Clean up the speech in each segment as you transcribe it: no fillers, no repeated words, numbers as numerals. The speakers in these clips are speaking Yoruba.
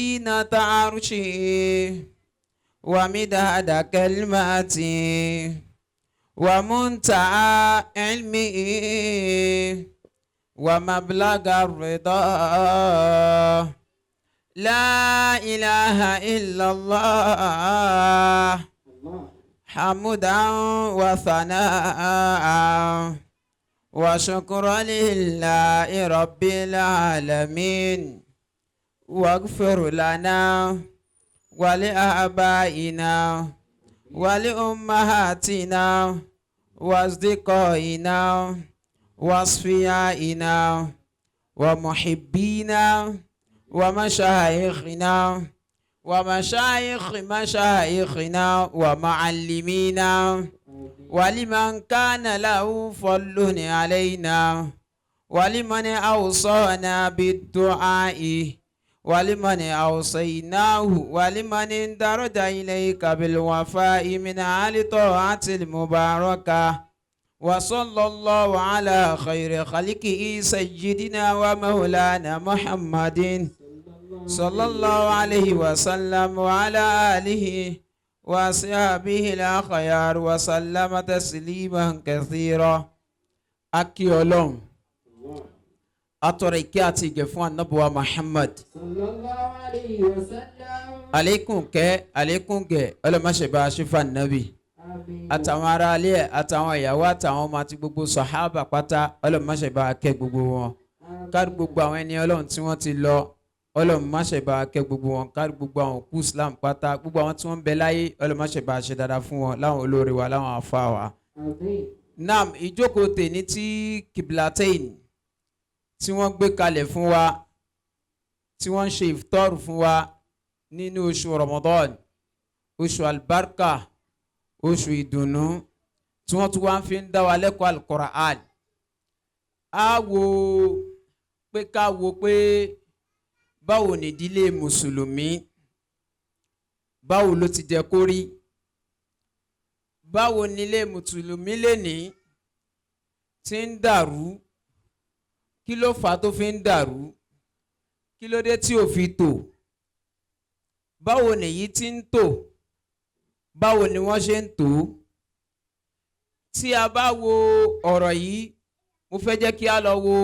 زينة عرشه ومداد كلماته ومنتهى علمه ومبلغ الرضا. لا إله إلا الله حمدا وثناء وشكرا لله رب العالمين. واغفر لنا ولآبائنا ولأمهاتنا وأصدقائنا وأصفيائنا ومحبينا ومشايخنا ومشايخ مشايخنا ومعلمينا ولمن كان له فضل علينا ولمن أوصانا بالدعاء ولمن أوصيناه ولمن اندرج إليك بالوفاء من آل طاعة المباركة. وصلى الله على خير خلقه سيدنا ومولانا محمد صلى الله عليه وسلم وعلى آله وأصحابه الأخيار وسلم تسليما كثيرا. Akí Ọlọ́run, atọrọ ìkẹ́ àti ìgẹ̀ fún anabuwa Muhammad. Sallallahu alayhi wa sallam. Àlékún kẹ́, àlékún gẹ̀, ọlọ́mọṣẹ́bá aṣífà nàbì. Àmín. Àtàwọn ará ilé ẹ̀, àtàwọn ìyàwó, àtàwọn ọmọ àti gbogbo sàhábà pátá, ọlọ́mọṣẹ́bá kẹ́ gbogbo wọn. Kárí gbogbo àwọn ẹni Ọlọ́run tí wọ́n ti lọ, Ọlọ́run má ṣe bá kẹ́ gbogbo wọn. Kárí gbogbo àwọn òkú Islam pátá, gbogbo àwọn tí wọ́n ń bẹ láyé, Ọlọ́run má ṣe bá ṣe dáadáa fún wọn, láwọn olóore wa, láwọn àfa wa. Àmín. Nam, ìjókòó tèní tí Kiblatain tí wọ́n gbé kalẹ̀ fún wa, tí wọ́n ń ṣe ìfitọ́rù fún wa nínú oṣù Ramadan, oṣù albarka, oṣù ìdùnnú, tí wọ́n tún wá ń fi ń dá wa lẹ́kọ̀ọ́ Al-Qur'an. Á wo pé ká wo pé báwo ni ìdílé mùsùlùmí, báwo ló ti jẹ́ kó rí, báwo nílé mùsùlùmí lè ní tí ń dàrú, kí ló fà á tó fi ń dàrú, kí ló dé tí ò fi tò, báwo nìyí tí ń tò, báwo ni wọ́n ṣe ń tò ó. Tí a bá wo ọ̀rọ̀ yìí, mo fẹ́ jẹ́ kí a lọ wo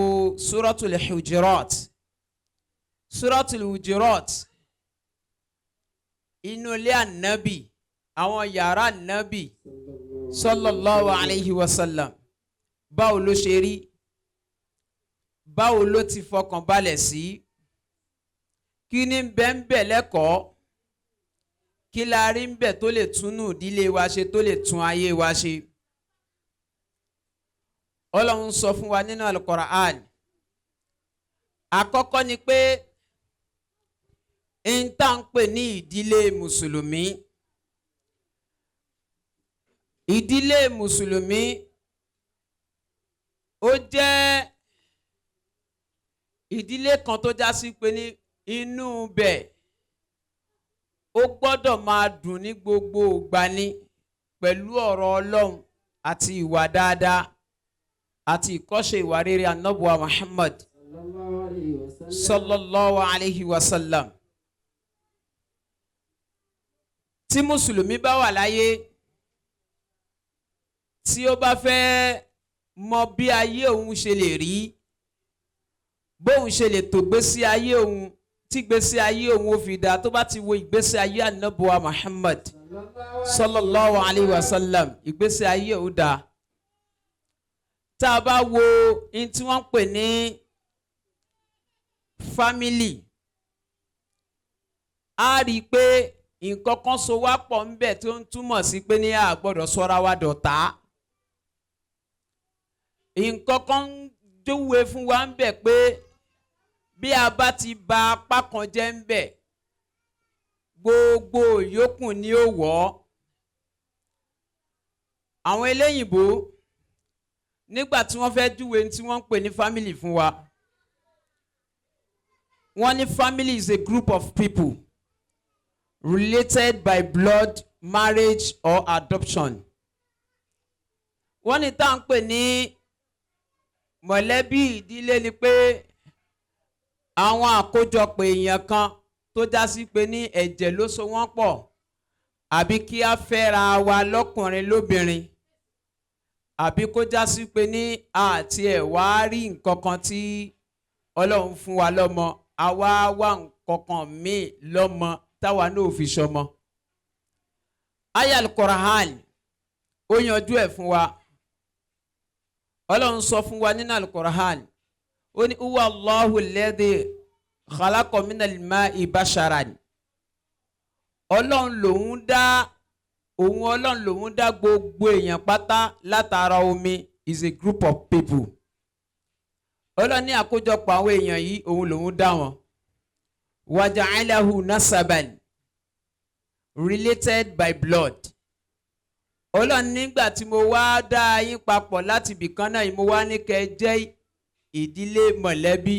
Suratul Hujurat. Suratul Hujurat, inú ilé ànábì, àwọn yàrá ànábì sallallahu alayhi wa sallam, báwo ló ṣe rí, báwo ló ti fọkàn balẹ̀ sí, kí ni bẹ́ẹ̀ ń bẹ̀ lẹ́kọ̀ọ́, kí la rí ń bẹ̀ tó lè túnú ìdílé wa ṣe, tó lè tún ayé wa ṣe. Ọlọ́run sọ fún wa nínú Al-Qur'an. Àkọ́kọ́ ni pé n tá ń pè ní ìdílé mùsùlùmí, ìdílé mùsùlùmí, ó jẹ́ ìdílé kan tó já sí pé ní inú bẹ̀ ó gbọ́dọ̀ máa dùn ní gbogbo ìgbà ni, pẹ̀lú ọ̀rọ̀ Ọlọ́run àti ìwà dáadáa àti ìkọ́ṣe ìwà rere anabuwa Muhammad Sallallahu alayhi wa sallam. Sallallahu alayhi wa sallam. Tí mùsùlùmí bá wà láyé, tí ó bá fẹ́ mọ bí ayé òun ṣe lè rí, bóun ṣe lè tò gbésí ayé òun, tí gbésí ayé òun ó fi dáa, tó bá ti wo ìgbésí ayé anabuwa Muhammad sallallahu alayhi wa sallam, ìgbésí ayé òun dáa. Tá a bá wo in tí wọ́n ń pè ní family, a rí i pé nǹkan kan so wá pọ̀ ńbẹ̀ tó ń túmọ̀ sí pé ní a gbọ́dọ̀ sọ́ra wa dọ̀tá. Nǹkan kan ń júwe fún wa ńbẹ̀ pé bí a bá ti ba apá kan jẹ́ ńbẹ̀, gbogbo yòókù ni ó wọ̀ ọ́. Àwọn eléyìnbó, nígbà tí wọ́n fẹ́ júwe tí wọ́n ń pè ní family fún wa, wọ́n ní family is a group of people related by blood, marriage or adoption. Wọ́n ní tá à ń pè ní mọ̀lẹ́bí, ìdílé, ni pé àwọn àkójọpọ̀ èèyàn kan tó já sí pé ní ẹ̀jẹ̀ ló so wọ́n pọ̀, àbí kí a fẹ́ra wa lọ́kùnrin lóbìnrin, àbí kó já sí pé ní àti ẹ̀ wá rí nǹkan kan tí Ọlọ́run fún wa lọ́mọ, àwa wá nǹkan kan míì lọ́mọ táwa náà fi ṣọmọ. Aya al-Qur'an ó yanjú ẹ̀ fún wa. Ọlọ́run sọ fún wa nínú al-Qur'an, ó ní huwa Allahu alladhi khalaqa minal ma'i basharan. Ọlọ́run lòun dá, òun Ọlọ́run lòun dá gbogbo èèyàn pátá látara omi, is a group of people. Ọlọ́run ní àkójọpọ̀ àwọn èèyàn yìí, òun lòun dá wọn. Waja'alahu nasaban, related by blood. Ọlọ́run nígbà tí mo wá dá yín papọ̀ láti ibìkan náà, mo wá ní kẹ́ jẹ́ ìdílé mọ̀lẹ́bí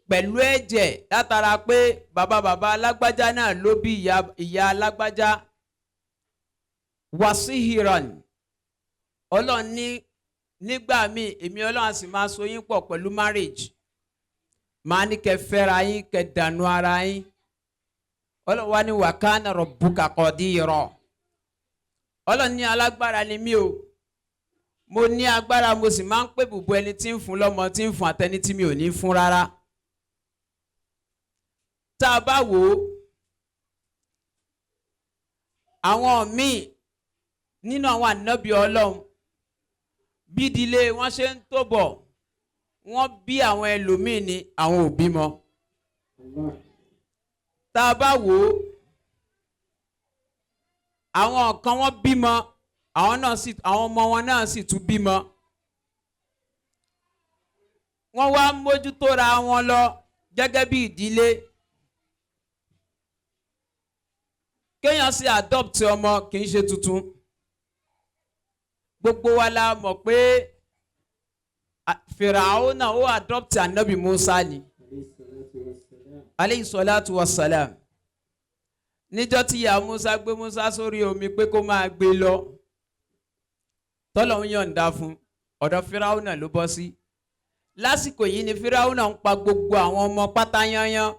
pẹ̀lú ẹ̀jẹ̀, látara pé bàbá bàbá alágbájá náà ló bí ìyá alágbájá. Wasihiran, Ọlọ́run ní nígbà míì èmi Ọlọ́run sì máa so yín pọ̀ pẹ̀lú marriage, máa ní kẹ́ fẹ́ra yín, kẹ́ dànù ara yín. Ọlọ́run wá ní wa kana rabbuka qadira. Ọlọ́run ní alágbára ni mí o, mo ní agbára, mo sì máa ń pè bùbù ẹni tí ń fún lọ́mọ, tí ń fún àtẹni tí mi ò ní fún rárá. Tá a bá wò ó, àwọn míì nínú àwọn ànábì Ọlọ́run, bí ìdílé wọn ṣe ń tó bọ̀, wọ́n bí àwọn ẹlòmíì ní àwọn ò bímọ. Tá a bá wò ó, àwọn kan wọ́n bímọ, àwọn náà sì, àwọn ọmọ wọn náà sì tún bímọ. Wọ́n wá mójútóra wọn lọ gẹ́gẹ́ bí ìdílé. Kéèyàn sì adopt ọmọ kì í ṣe tuntun. Gbogbo wa la mọ̀ pé Fìràwọ́nà ó adopt anabi Musa ni, aleyhi salatu wa salam. Níjọ́ tí ìyá Musa gbé Musa sórí omi pé kó máa gbé lọ, tọ́lọ̀ ń yọ̀ǹda fún, ọ̀dọ̀ Fìràwọ́nà ló bọ́ sí. Lásìkò yìí ni Fìràwọ́nà ń pa gbogbo àwọn ọmọ pátá yányán.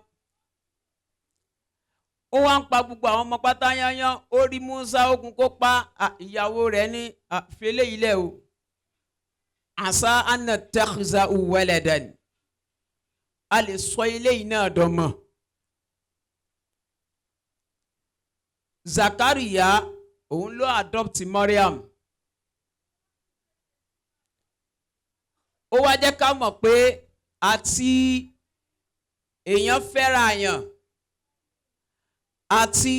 Ó wá ń pa gbogbo àwọn ọmọ pátá yányán. Ó rí Musa ogun kó pa ìyàwó rẹ̀ ní fẹlẹ́ ilẹ̀ o, àṣà anna tẹ́kísà waladan, a lè sọ ilé yìí náà dọ́mọ. Zakariya òun ló adopt Mariam. Ó wá jẹ́ ká mọ̀ pé àti èèyàn fẹ́ra yàn, àti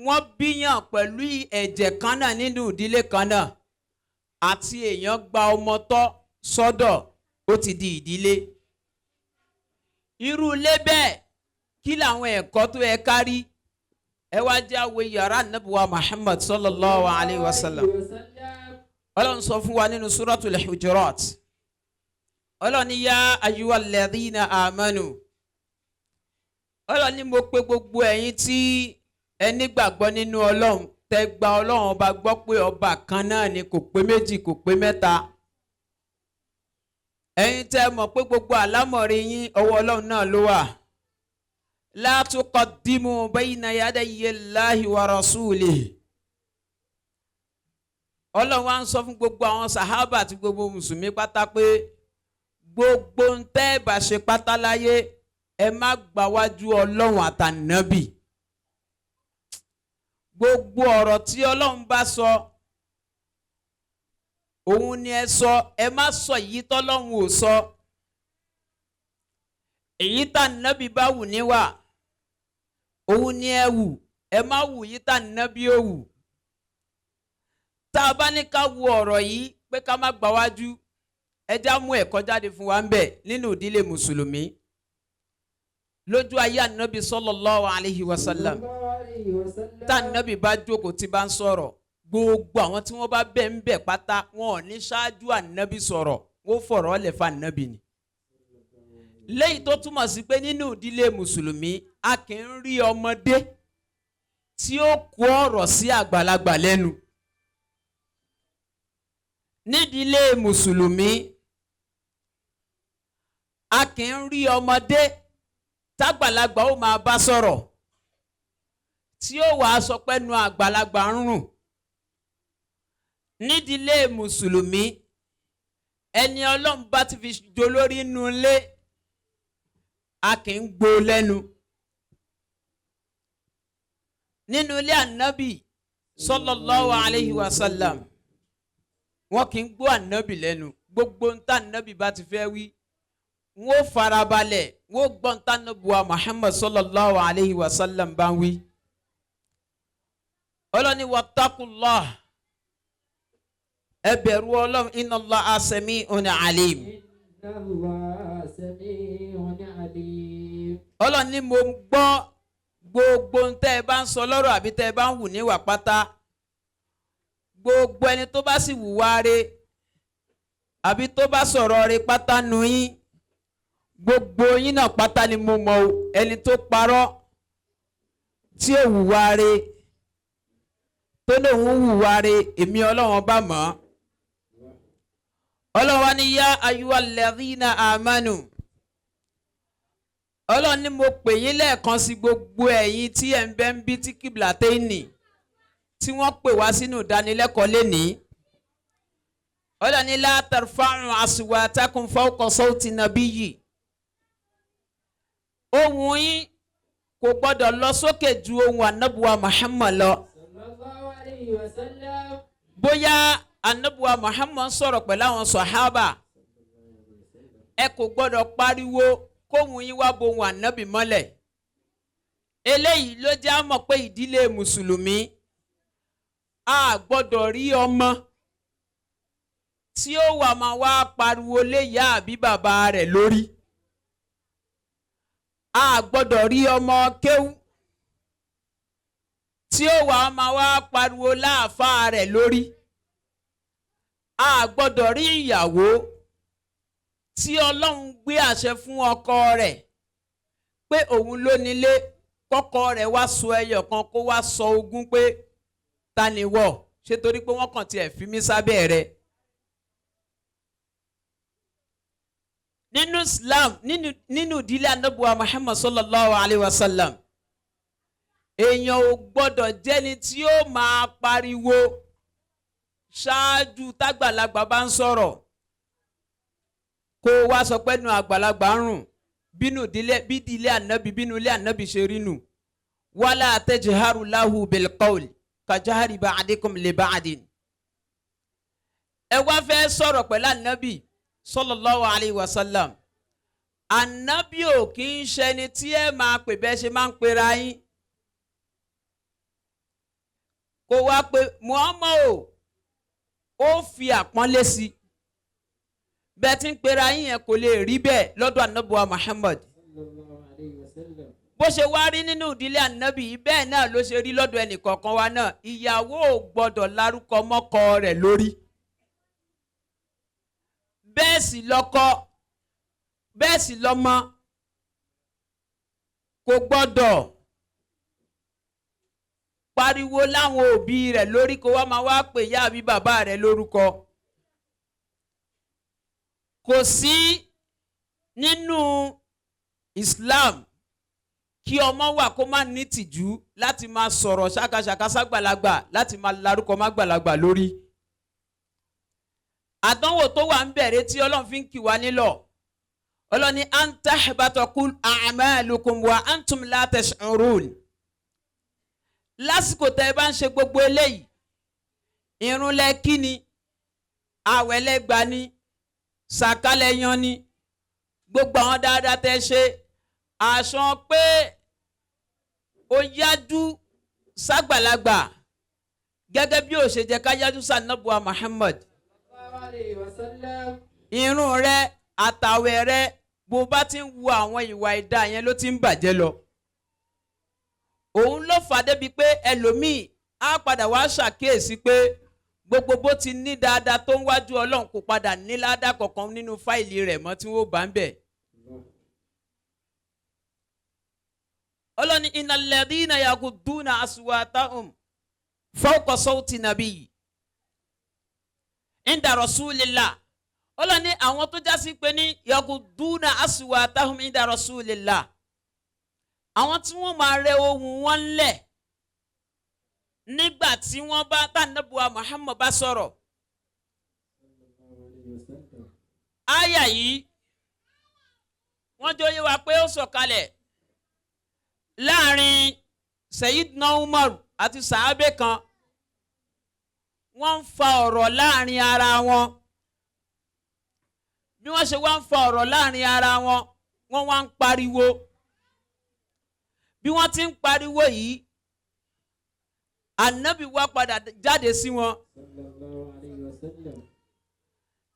wọ́n bíyàn pẹ̀lú ẹ̀jẹ̀ kan náà nínú ìdílé kan náà, àti èèyàn gba ọmọ tọ́ sọ́dọ̀, ó ti di ìdílé. Irú ilé bẹ́ẹ̀, kí làwọn ẹ̀kọ́ tó yẹ ká rí? Ẹ wá jẹ́ àwọ̀ yàrá nàbùwà Muhammad sallallahu alayhi wa sallam. Ọlọ́run sọ fún wa nínú suratul Hujurat, Ọlọ́run ní yá ayyuhal ladhina amanu. Ọlọ́run ní mo pe gbogbo ẹ̀yin tí ẹ nígbàgbọ́ nínú Ọlọ́run, tẹ́ gba Ọlọ́run ọba gbọ́ pé ọba kan náà ni, kò pé méjì, kò pé mẹ́ta. Ẹ̀yin tẹ́ mọ̀ pé gbogbo àlámọ̀rí yín ọwọ́ Ọlọ́run náà ló wà. La tuqaddimu bayna yadayi Allahi wa rasulihi. Ọlọ́run wa ń sọ fún gbogbo àwọn sàhábà àti gbogbo mùsùlùmí pátá pé gbogbo ń tẹ́ bá ṣe pátá láyé, ẹ má gbàwájú Ọlọ́run àtànábì. Gbogbo ọ̀rọ̀ tí Ọlọ́run bá sọ, òun ni ẹ sọ, ẹ má sọ èyí tọ́lọ́run ò sọ. Èyí tànábì bá wù níwà, òun ni ẹ wù, ẹ má wù yí tànábì ò wù. Tá a bá ní ká wo ọ̀rọ̀ yìí pé ká má gbàwájú, ẹ já mú ẹ̀kọ́ jáde fún wa ń bẹ̀ nínú ìdílé mùsùlùmí. Lójú ayé ànábì sallallahu alayhi wa sallam, tá ànábì bá jókòó tí bá ń sọ̀rọ̀, gbogbo àwọn tí wọ́n bá bẹ̀ ń bẹ̀ pátá, wọn ò ní ṣáájú ànábì sọ̀rọ̀, wọ́n fọ̀rọ̀ lẹ̀ fa ànábì ni. Léyìí tó túmọ̀ sí pé nínú ìdílé mùsùlùmí, a kì í rí ọmọdé tí ó kó ọ̀rọ̀ sí àgbàlagbà lẹ́nu. Nídìílé mùsùlùmí, A kì í rí ọmọdé tágbàlagbà ó máa bá sọ̀rọ̀ tí ó wàá sọ pé nu àgbàlagbà ń rùn. Nídìílé mùsùlùmí, ẹni Ọlọ́run bá ti fi jolórí inú ilé, a kì í gbó lẹ́nu. Nínú ilé ànábì sallallahu alayhi wa sallam, wọn kì í gbó ànábì lẹ́nu. Gbogbo ń tá ànábì bá ti fẹ́ wí, wọn ó farabalẹ̀, wọn ó gbọ́ ń tá ànábì wa Muhammad sallallahu alayhi wa sallam bá ń wí. Ọlọ́ni wattaqullah, ẹ bẹ̀rù Ọlọ́run, inna Allaha sami'un alim. Inna Allaha sami'un alim. Ọlọ́run ní mo gbọ́ gbogbo ń tẹ́ ẹ bá ń sọ lọ́rọ̀ àbí tẹ́ ẹ bá ń wù níwà pátá. Gbogbo ẹni tó bá sì wùwà re àbí tó bá sọ̀rọ̀ re pátá nu yín, gbogbo yín náà pátá ni mo mọ̀ o. Ẹni tó parọ́ tí ò wùwà re tó lóun wùwà re, èmi Ọlọ́run bá mọ̀ ọ́. Ọlọ́run wa ní yá ayyuhal ladhina amanu, Ọlọ́run ní mo pè yín lẹ́ẹ̀kan sí gbogbo ẹ̀yin tí ẹ̀ ń bẹ ń bí tí Kiblatayni tí wọ́n pè wá sínú ìdánilẹ́kọ̀ọ́ lénìí. Ọlọ́run ní la tarfa'u aswatakum fawqa sawti nabiyyi, ohùn yín kò gbọ́dọ̀ lọ sókè ju ohùn anábùwà Muhammad lọ. Sallallahu alayhi wa sallam. Bóyá anábùwà Muhammad sọ̀rọ̀ pẹ̀lú àwọn sọ̀hábà, ẹ kò gbọ́dọ̀ pariwo kóhun yín wá bohun ànábì mọ́lẹ̀. Eléyìí ló jẹ́ á mọ̀ pé ìdílé mùsùlùmí, a gbọ́dọ̀ rí ọmọ tí ó wà máa wá pariwo lé ìyá àbí bàbá rẹ̀ lórí. A gbọ́dọ̀ rí ọmọ kéwú tí ó wà máa wá pariwo láàfáà rẹ̀ lórí. A gbọ́dọ̀ rí ìyàwó tí Ọlọ́run gbé àṣẹ fún ọkọ rẹ̀ pé òun ló nílé, kọ́kọ́ rẹ̀ wá sọ ẹyọ kan kó wá sọ ogún pé ta ni wọ́, ṣé torí pé wọ́n kàn tiẹ̀ fi mí sábẹ́ rẹ̀. Nínú Islam, nínú ìdílé anábùwà Muhammad sallallahu alayhi wa sallam, èèyàn ò gbọ́dọ̀ jẹ́ni tí ó máa pariwo ṣáájú tágbàlagbà bá ń sọ̀rọ̀ kó wá sọ pé nu àgbàlagbà ń rùn. Bínú ìdílé bí ìdílé ànábì, bínú ilé ànábì ṣe rí nù. Wala tajharu lahu bil qawl kajahri ba'dikum li ba'din. Ẹ wá fẹ́ sọ̀rọ̀ pẹ̀lú ànábì sallallahu alayhi wa sallam, ànábì ò kì í ṣẹni tí ẹ máa pè bẹ́ẹ̀ ṣe máa ń pera yín. Kó wá pé Muhammad o, ó fi àpọ́nlé sí i. Bẹ́ẹ̀ tí ń pera yín yẹn kò lè rí bẹ́ẹ̀ lọ́dọ̀ ànábì wa Muhammad. Sallallahu alayhi wa sallam. Bó ṣe wá rí nínú ìdílé ànábì yìí, bẹ́ẹ̀ náà ló ṣe rí lọ́dọ̀ ẹnìkọ̀ọ̀kan wa náà. Ìyàwó ò gbọ́dọ̀ lárúkọ mọ́kọ rẹ̀ lórí, bẹ́ẹ̀ sì lọ́kọ, bẹ́ẹ̀ sì lọ́mọ kò gbọ́dọ̀ pariwo láwọn òbí rẹ̀ lórí kó wá máa wá pè yá àbí bàbá rẹ̀ lórúkọ. Kò sí nínú Islam kí ọmọ wà kó má ní tìjú láti máa sọ̀rọ̀ ṣàkàṣàkà ságbàlagbà, láti máa larúkọ má gbàlagbà lórí. Àdánwò tó wà ń bẹ̀rẹ̀ tí Ọlọ́run fi ń kì wá nílọ̀. Ọlọ́run ní an tahbata kul a'malukum wa antum la tash'urun. Lásìkò tẹ́ ẹ bá ń ṣe gbogbo eléyìí, irun lẹ kí ni, àwẹ̀ lẹ gbà ni, sàkálẹ̀ yan ni, gbogbo àwọn dáadáa tẹ́ ṣe, àṣọ pé ó yájú ságbàlagbà gẹ́gẹ́ bí ó ṣe jẹ́ ká yájú sànàbùwà Muhammad. Sallallahu alayhi wa sallam. Irun rẹ àtàwẹ̀ rẹ, bó bá ti ń wo àwọn ìwà ìdá yẹn ló ti ń bàjẹ́ lọ. Òun ló fà débi pé ẹlòmíì á padà wá ṣàkíyèsí pé gbogbo bó ti ní dáadáa tó ń wájú Ọlọ́run kò padà ní ládàá kankan nínú fáìlì rẹ̀ mọ́ tí wọ́n bá ń bẹ̀. Ọlọ́ni innal ladhina yagudduna aswatahum fawqa sawti nabiyyi inda rasulillah. Ọlọ́run ní àwọn tó já sí pé ní yaguduna aswatahum inda rasulillah, àwọn tí wọ́n máa rẹ ohùn wọn lẹ̀ nígbà tí wọ́n bá tànàbùwà Muhammad bá sọ̀rọ̀. Àyà yìí wọ́n jọ yé wa pé ó sọ̀kalẹ̀ láàrin Sayyidina Umar àti sàábé kan. Wọ́n ń fa ọ̀rọ̀ láàrin ara wọn. Bí wọ́n ṣe wá ń fa ọ̀rọ̀ láàrin ara wọn, wọ́n wá ń pariwo. Bí wọ́n ti ń pariwo yìí, Ànábì wá padà jáde sí wọn.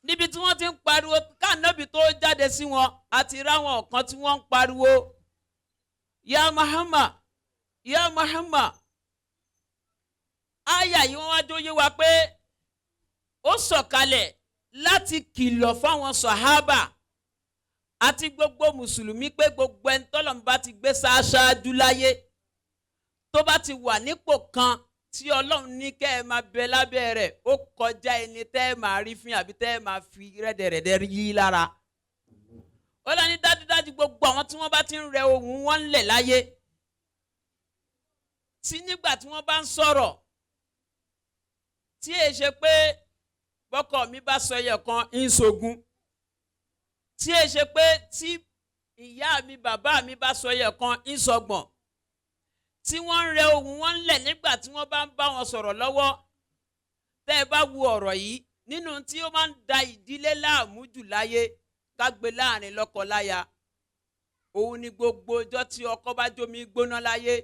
Níbi tí wọ́n ti ń pariwo, káànábì tó jáde sí wọn, àti ráwọn kan tí wọ́n ń pariwo, Ya Muhammad, Ya Muhammad. Àyà yìí wọ́n wá jó yé wa pé ó sọ̀kalẹ̀ láti kìlọ̀ fáwọn sàhábà àti gbogbo mùsùlùmí pé gbogbo ẹni tọ́lọ́run bá ti gbé ṣááṣáájú láyé, tó bá ti wà nípò kan tí Ọlọ́run ní kẹ́ ẹ máa bẹ lábẹ́ rẹ̀, ó kọjá ẹni tẹ́ ẹ máa rí fín àbí tẹ́ ẹ máa fi rẹ́dẹ̀rẹ́dẹ́ yí lára. Ó lọ ní dájúdájú gbogbo àwọn tí wọ́n bá ti ń rẹ ohùn wọn ńlẹ̀ láyé, tí nígbà tí wọ́n bá ń sọ̀rọ̀, tí èé ṣe pé bọ́kọ mi bá sọ ẹyẹ kan ń ṣogun, tí èé ṣe pé tí ìyá mi bàbá mi bá sọ ẹyẹ kan ń sọgbọ̀n, tí wọ́n ń rẹ ohùn wọn ńlẹ̀ nígbà tí wọ́n bá ń bá wọn sọ̀rọ̀ lọ́wọ́. Tẹ́ ẹ bá wo ọ̀rọ̀ yìí, nínú tí ó máa ń da ìdílé láàmú jù láyé, ká gbé láàrin lọ́kọ-láya, òun ni gbogbo ọjọ́ tí ọkọ bá jómi gbóná láyé,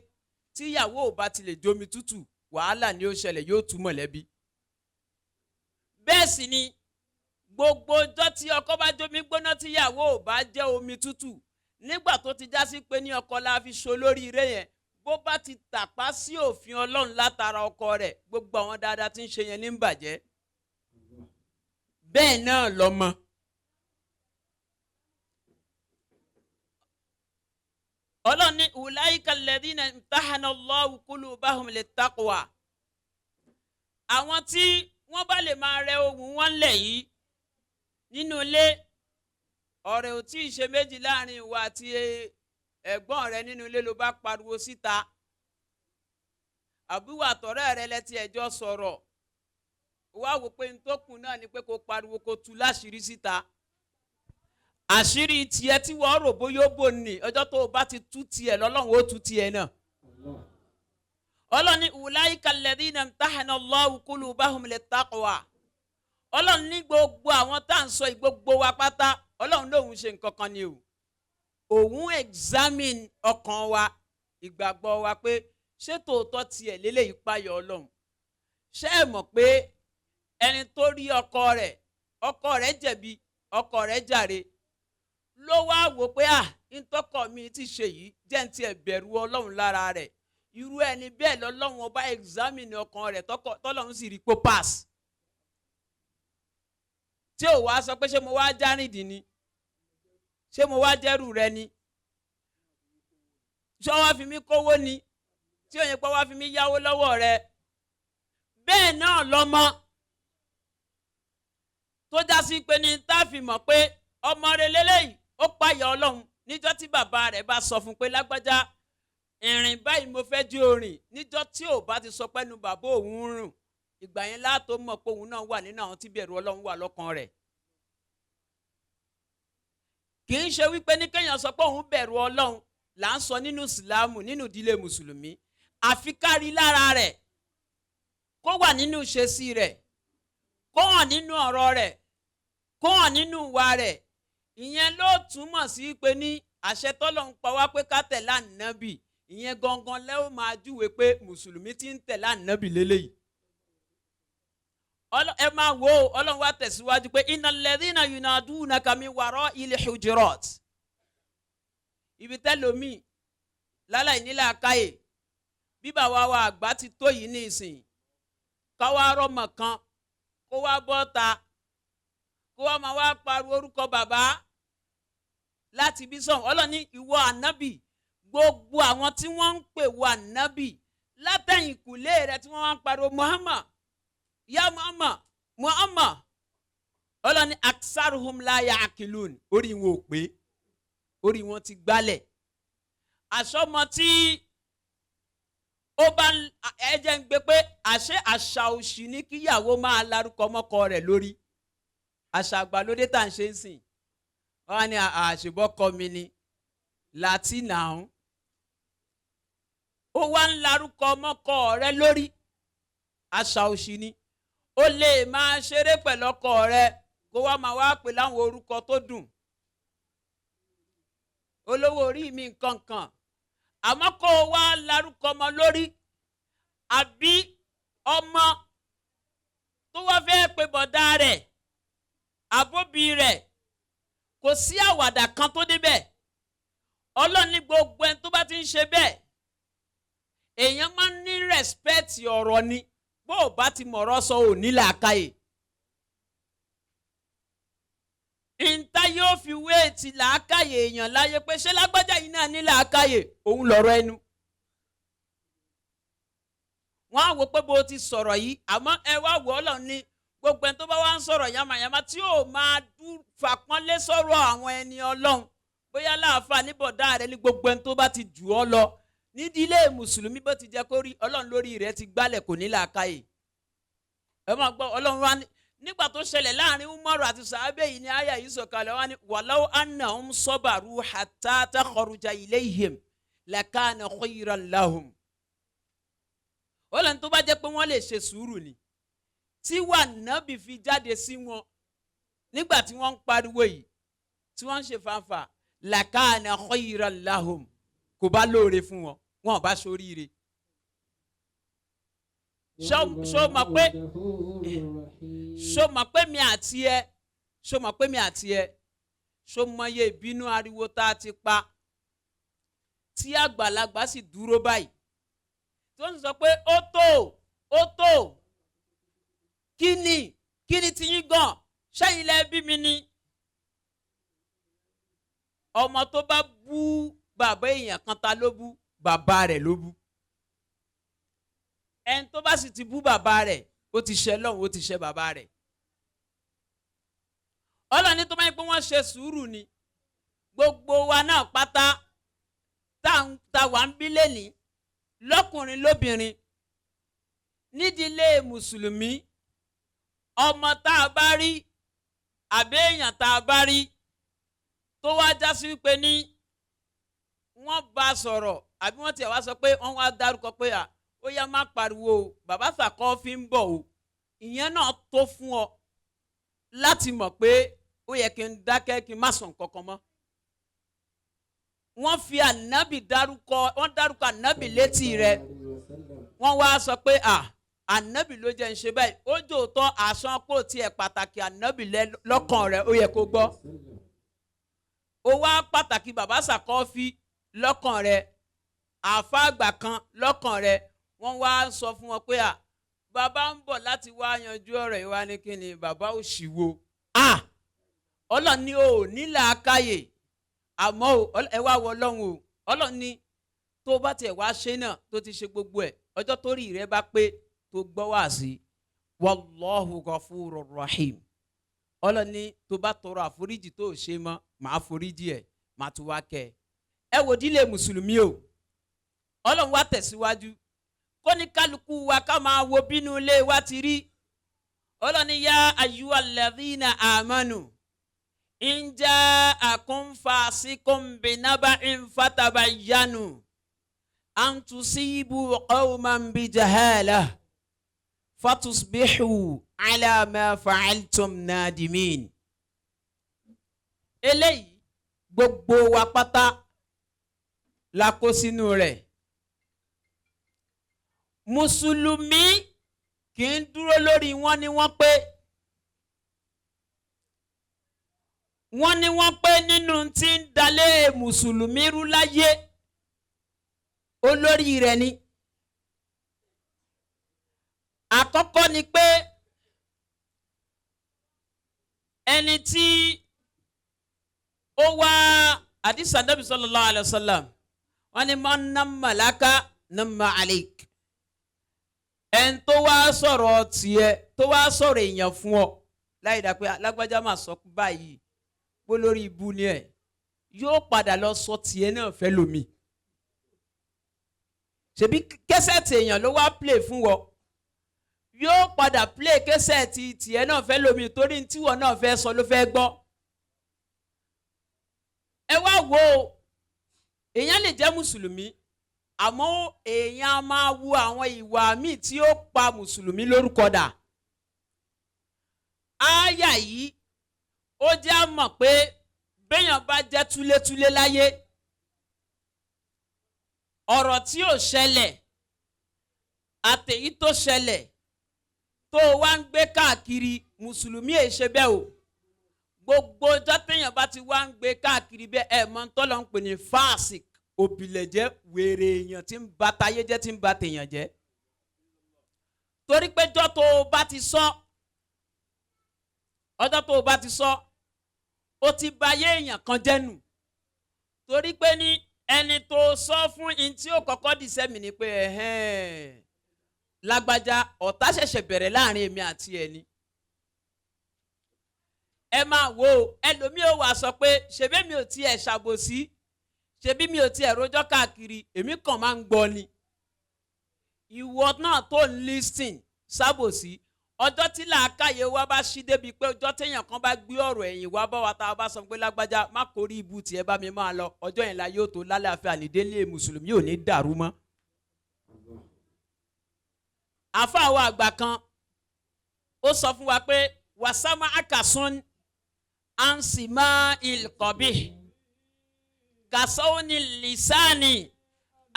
tí ìyàwó ò bá ti lè jómi tútù, wàhálà ni ó ṣẹlẹ̀, yóò tú mọ̀lẹ́bí. Bẹ́ẹ̀ sì ni gbogbo ọjọ́ tí ọkọ bá jómi gbóná, tí ìyàwó ò bá jẹ́ omi tútù, nígbà tó ti já sí pé ní ọkọ la fi so lórí ire yẹn, bó bá ti tàpá sí òfin Ọlọ́run látara ọkọ rẹ̀, gbogbo àwọn dáadáa tí ń ṣe yẹn ní ń bàjẹ́. Bẹ́ẹ̀ náà lọ́mọ. Ọlọ́run ní ulaika alladhina imtahana Allahu qulubahum littaqwa. Àwọn tí wọ́n bá lè máa rẹ ohùn wọn lẹ̀ yìí nínú ilé, ọ̀rẹ́ ò tí ì ṣe méjì láàrin ìwà àti ẹ̀gbọ́n rẹ nínú ilé ló bá pariwo síta, àbúrò àtọ̀rẹ́ rẹ lẹ́tí ẹjọ́ sọ̀rọ̀, wá wò pé n tó kù náà ni pé kó pariwo kó tú láṣìírí síta. Àṣírí tiẹ̀ tí wọ́n rò bóyá ó bò ní, ọjọ́ tó o bá ti tú tiẹ̀ lọ́lọ́run ó tú tiẹ̀ náà. Ọlọ́run ní ulaika alladhina imtahana Allahu qulubahum littaqwa. Ọlọ́run ní gbogbo àwọn tá à ń sọ gbogbo wa pátá, Ọlọ́run lòun ṣe nǹkan kan ni o. Òun examine ọkàn wa, ìgbàgbọ́ wa pé ṣé tòótọ́ tiẹ̀ lélẹ́yìí páyọ̀ Ọlọ́run. Ṣé ẹ mọ̀ pé ẹni tó rí ọkọ rẹ̀, ọkọ rẹ̀ jẹ̀bi, ọkọ rẹ̀ jàre, ló wá wò pé à ntọ́kọ mi ti ṣe yìí, jẹ́ ń tiẹ̀ bẹ̀rù Ọlọ́run lára rẹ̀. Irú ẹni bẹ́ẹ̀ lọ́lọ́run ọba examine ọkàn rẹ̀, tọ́lọ́run sì rí pé pass. Tí ò wá sọ pé ṣé mo wá járìndín ni, ṣé mo wá jẹ́rù rẹ ni, ṣé wọ́n fi mí kówó ni, tí òye pé wọ́n fi mí yáwó lọ́wọ́ rẹ. Bẹ́ẹ̀ náà lọ́mọ tó já sí pé ní tá a fi mọ̀ pé ọmọ rẹ lélẹ́yìí ó payà Ọlọ́run, níjọ́ tí bàbá rẹ̀ bá sọ fún pé lágbájá ìrìn báyìí mo fẹ́ jí orin, níjọ́ tí ò bá ti sọ pé nu bàbá òun ń rùn, ìgbà yẹn látó mọ̀ pé òun náà wà nínú àwọn tí bẹ̀rù Ọlọ́run wà lọ́kàn rẹ̀. Kì í ṣe wípé ní kéèyàn sọ pé òun bẹ̀rù Ọlọ́run là ń sọ nínú ìsìlámù, nínú ìdílé mùsùlùmí, àfi kárí lára rẹ̀, kó wà nínú ìṣesí rẹ̀, kó hàn nínú ọ̀rọ̀ rẹ̀, kó hàn nínú ìwà rẹ̀. Ìyẹn ló túmọ̀ sí pé ní àṣẹ tọ́lọ́run pa wá pé ká tẹ̀lé Ànábì, ìyẹn gangan lẹ́ ó máa júwe pé mùsùlùmí ti ń tẹ̀lé Ànábì lélẹ́yìí. Ẹ máa wo Ọlọ́run wá tẹ̀síwájú pé innal ladhina yunadunaka min wara'il hujurat. Ibi tẹ́lómi láláì nílà káyè bí bàbá wa àgbà ti tó yìí ní ìsìn, káwá rọ́mọ kan kó wá bọ́ ta, kó wá máa wá pariwo orúkọ bàbá láti bí sọ̀hún. Ọlọ́run ní ìwọ Ànábì, gbogbo àwọn tí wọ́n ń pè wọ Ànábì látẹ̀yìnkùlé rẹ tí wọ́n wá ń pariwo Muhammad, ya Muhammad, Muhammad, Ọlọ́ni aksaruhum la ya'qilun, orí wọn ò pé, orí wọn ti gbálẹ̀. Àṣọmọ tí ó bá ẹ jẹ́ ń gbé pé àṣẹ àṣà òṣì ní kíyàwó máa larúkọ mọ́kọ rẹ̀ lórí. Àṣà àgbàlódé tá à ń ṣe ń sìn, wọ́n á ní àṣebọ́kọ mi ni láti nàún. Ó wá ń larúkọ mọ́kọ rẹ̀ lórí, àṣà òṣì ni. Ó lè máa ṣeré pẹ̀lú ọkọ rẹ̀ kó wá máa wá pè láwọn orúkọ tó dùn, olówó orí mi nkankan, àmọ́ kó o wá larúkọ ọmọ lórí, àbí ọmọ tó wá fẹ́ pe bọ̀dá rẹ̀ àbóbi rẹ̀, kò sí àwàdà kan tó débẹ̀. Ọlọ́run ní gbogbo ẹni tó bá ti ń ṣe bẹ́ẹ̀, èèyàn máa ń ní rẹ́spẹ́tì ọ̀rọ̀ ni. Bó o bá ti mọ̀rọ̀ sọ, ò ní làákàyè. Ìta yóò fi wé ti làákàyè èèyàn láyé pé ṣé lágbájá yìí náà ní làákàyè, òun lọ̀rọ̀ ẹnu. Wọ́n á wò pé bó o ti sọ̀rọ̀ yìí, àmọ́ ẹ wá wò Ọlọ́run ní gbogbo ẹni tó bá wá ń sọ̀rọ̀ yamayama tí yóò máa fàpọ́nlé sọ̀rọ̀ àwọn ẹni Ọlọ́run, bóyá láàfáà níbọ̀dá rẹ ní gbogbo ẹni tó bá ti jù ọ́ lọ nídìílé mùsùlùmí, bó ti jẹ́ kó rí Ọlọ́run lórí rẹ̀ ti gbálẹ̀, kò ní làákàyè. Ẹ máa gbọ́ Ọlọ́run wá ní nígbà tó ṣẹlẹ̀ láàrin Umaru àti sàábẹ̀ yìí ni àyà yìí sọ̀kalẹ̀, wá ní walaw annahum sabaru hatta takhruja ilayhim lakana khayran lahum. Ọlọ́run tó bá jẹ́ pé wọ́n lè ṣe sùúrù ni tí wà nábì fi jáde sí wọn nígbà tí wọ́n ń pariwo yìí tí wọ́n ń ṣe fanfa, lakana khayran lahum, kò bá lóore fún wọn, wọn ò bá ṣoríire. Ṣó mọ̀ pé ṣó mọ̀ pé mi àti ẹ, ṣó mọ̀ pé mi àti ẹ, ṣó mọye ìbínú ariwo tá a ti pa tí àgbàlagbà sì dúró báyìí tó ń sọ pé ó tó, ó tó, kí ni ti yín gan, ṣẹ́yìn lẹ bí mi ni. Ọmọ tó bá bú bàbá èèyàn kan, ta ló bú? Bàbá rẹ̀ ló bú. Ẹni tó bá sì ti bú bàbá rẹ̀, ó ti ṣẹ̀ Ọlọ́run, ó ti ṣẹ̀ bàbá rẹ̀. Ọlọ́run ní tó máa ń pé wọ́n ṣe sùúrù ni. Gbogbo wa náà pátá tá wà ń bí lẹ́ni lọ́kùnrin lóbìnrin nídìílé mùsùlùmí, ọmọ tá a bá rí àbí èèyàn tá a bá rí tó wá já sí wípé ní wọ́n bá sọ̀rọ̀ àbí wọ́n tiẹ̀ wá sọ pé wọ́n wá dárúkọ pé à ó yá má pariwo o, bàbá Sàkọ́ fi ń bọ̀ o, ìyẹn náà tó fún ọ láti mọ̀ pé ó yẹ kí n dákẹ́, kí n má sọ nǹkan kan mọ́. Wọ́n fi ànábì dárúkọ, wọ́n dárúkọ ànábì létí rẹ̀, wọ́n wá sọ pé à ànábì ló jẹ́ ń ṣe báyìí, ó jòótọ́ àṣọ kò tiẹ̀ pàtàkì ànábì lọ́kàn rẹ̀, ó yẹ kó gbọ́. Ó wá pàtàkì bàbá Sàkọ́ fi lọ́kàn rẹ̀, àfa àgbà kan lọ́kàn rẹ̀, wọ́n wá sọ fún wọn pé à bàbá ń bọ̀ láti wá yanjú ọ̀rọ̀ yìí, wá ní kí ni bàbá ò sì wo. À Ọlọ́run ní o ní làákàyè, àmọ́ ẹ wá wọ Ọlọ́run o. Ọlọ́run ní tó bá tiẹ̀ wá ṣe náà tó ti ṣe gbogbo ẹ̀, ọjọ́ tó rí rẹ bá pé tó gbọ́ wá sí, wallahu ghafurur rahim. Ọlọ́run ní tó bá tọrọ àforíjì tó ṣe mọ́, màá foríjì ẹ̀, màá tún wá kẹ́ ẹ. Ẹ wò dílé mùsùlùmí o. Ọlọ́run wá tẹ̀síwájú kó ní kálukú wa ká máa wo bínú ilé wa ti rí. Ọlọ́run ní yá ayyuhalladhina amanu in ja'akum fasiqun binaba'in fatabayyanu an tusibu qawman bijahalah fatusbihu ala ma fa'altum nadimin. Eléyìí gbogbo wa pátá la kó sínú rẹ̀. Mùsùlùmí kì í dúró lórí wọ́n ní wọ́n pé, wọ́n ní wọ́n pé nínú tí ń dalé mùsùlùmí rú láyé, olórí rẹ̀ ni. Àkọ́kọ́ ni pé ẹni tí ó wá àdìsá Nábì sallallahu alayhi wa sallam, wọ́n ní man namma laka namma alayk. Ẹni tó wá sọ̀rọ̀ tiẹ̀, tó wá sọ̀rọ̀ èèyàn fún ọ Láì dá pé lágbájá máa sọ báyìí pé lórí ibu ni ẹ, yóò padà lọ sọ tiẹ̀ náà fẹ́ lómi. Ṣebí kẹsẹ̀tì èèyàn ló wá play fún wọ, yóò padà play kẹsẹ̀tì tiẹ̀ náà fẹ́ lómi, torí tíwọ náà fẹ́ sọ ló fẹ́ gbọ́. Ẹ wá wo, èèyàn lè jẹ́ mùsùlùmí, àmọ́ èèyàn á máa wo àwọn ìwà míì tí ó pa mùsùlùmí lórúkọ dà. Ááyà yìí ó jẹ́ á mọ̀ pé béèyàn bá jẹ́ túlétúlé láyé, ọ̀rọ̀ tí ò ṣẹlẹ̀ àtèyí tó ṣẹlẹ̀ tó wá ń gbé káàkiri, mùsùlùmí èé ṣe bẹ́ẹ̀ o. Gbogbo ọjọ́ téèyàn bá ti wá ń gbé káàkiri bẹ́ẹ̀, ẹ̀ mọ́ tọ́lọ́ ń pè ní fásik, òbílẹ̀jẹ́, wèrè èèyàn tí ń ba tayé jẹ́, tí ń ba tèèyàn jẹ́. Torí pé ọjọ́ tó o bá ti sọ, ọjọ́ tó o bá ti sọ, ó ti ba ayé èèyàn kan jẹ́ nù. Torí pé ní ẹni tó sọ fún in tí ó kọ́kọ́ dì sẹ́mi ni pé ẹ̀hẹ́n lágbájá, ọ̀tá ṣẹ̀ṣẹ̀ bẹ̀rẹ̀ láàrin èmi àti ẹni. Ẹ máa wo ẹlòmíì ó wá sọ pé ṣebí mi ò tiẹ̀ ṣàbòsí, ṣebí mi ò tiẹ̀ rojọ́ káàkiri, èmi kàn máa ń gbọ́ ni. Ìwọ náà tó ń lísìn ṣàbòsí, ọjọ́ tí làákàyè wa bá ṣí débi pé ọjọ́ téèyàn kan bá gbé ọ̀rọ̀ ẹ̀yìn wá bá wa, tá a bá sọ pé lágbájá má kórí ibu tiẹ̀ bá mi máa lọ, ọjọ́ yẹn la yóò tó lálàáfíà nídélé mùsùlùmí ò ní dàrú mọ́. Àfáà wa àgbà kan ó sọ fún wa pé wàsámà akasun ansima ilkọbi kasawuni lisani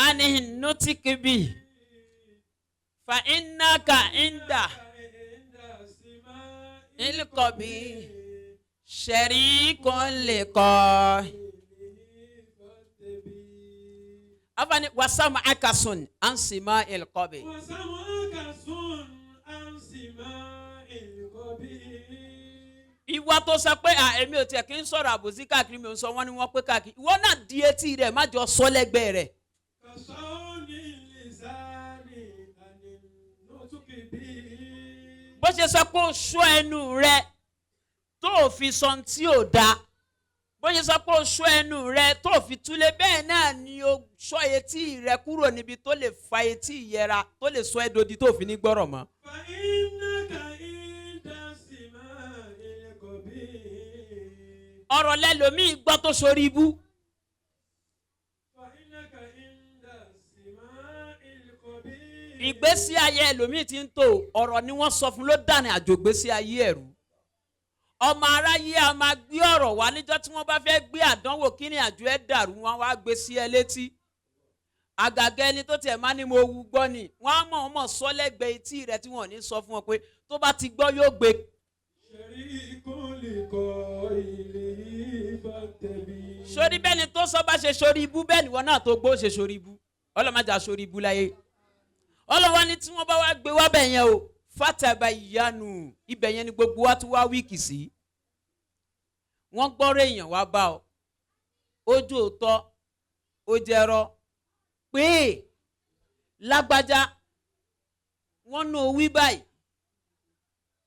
anihinutikibi fa innaka inda ilkọbi sharikun liqo. Afani wasama akasun ansima ilkọbi. Ìwọ tó sọ pé èmi ò tiẹ̀ kí n sọ̀rọ̀ àbòsí káàkiri, mi ò sọ wọ́n ni wọ́n pé káàkiri, ìwọ náà di etí rẹ̀ má jọ sọ lẹ́gbẹ̀ẹ́ rẹ̀. Bó ṣe sọ pé o ṣọ́ ẹnu rẹ tó o fi sọ ohun tí ò da, bó ṣe sọ pé o ṣọ́ ẹnu rẹ tó o fi túlé, bẹ́ẹ̀ náà ni o ṣọ́ etí rẹ kúrò níbi tó lè fa etí ìyẹra tó lè sọ ẹ́ dodi tó o fi ní gbọ́rọ̀ mọ́. Ọ̀rọ̀ lẹ́lòmíì gbọ́ tó sórí ibú. Ìgbésí ayé ẹlòmíì ti ń tò, ọ̀rọ̀ ni wọ́n sọ fún ló dàní àjò ìgbésí ayé ẹ̀rú. Ọmọ aráyé a máa gbé ọ̀rọ̀ wá níjọ́ tí wọ́n bá fẹ́ gbé àdánwò kí ni àjò ẹ̀ dàrú, wọn wá gbé sí ẹ létí. Àgàgà ẹni tó tiẹ̀ máa ní mo wu gbọ́ ni wọ́n á mọ̀ ọmọ sọ lẹ́gbẹ̀ẹ́ etí rẹ̀ tí wọ́n ò ní sọ fún wọn pé tó bá ti gbọ́ yóò gbé. Sórí bẹ́ẹ̀ ni tó sọ bá ṣe sórí ibú, bẹ́ẹ̀ ni wọn náà tó gbó ṣe sórí ibú. Ọlọ́mọdé sórí ibú láyé. Ọlọ́wọ́ ni tí wọ́n bá wá gbé wá bẹ̀ yẹn o, fataba ìyanu ibẹ̀ yẹn ni gbogbo wa tún wá wíìkì sí. Wọ́n gbọ́rọ̀ èèyàn wá bá ọ, ojú òótọ́ ó jẹrọ pé lágbájá wọ́n ná owí báyìí,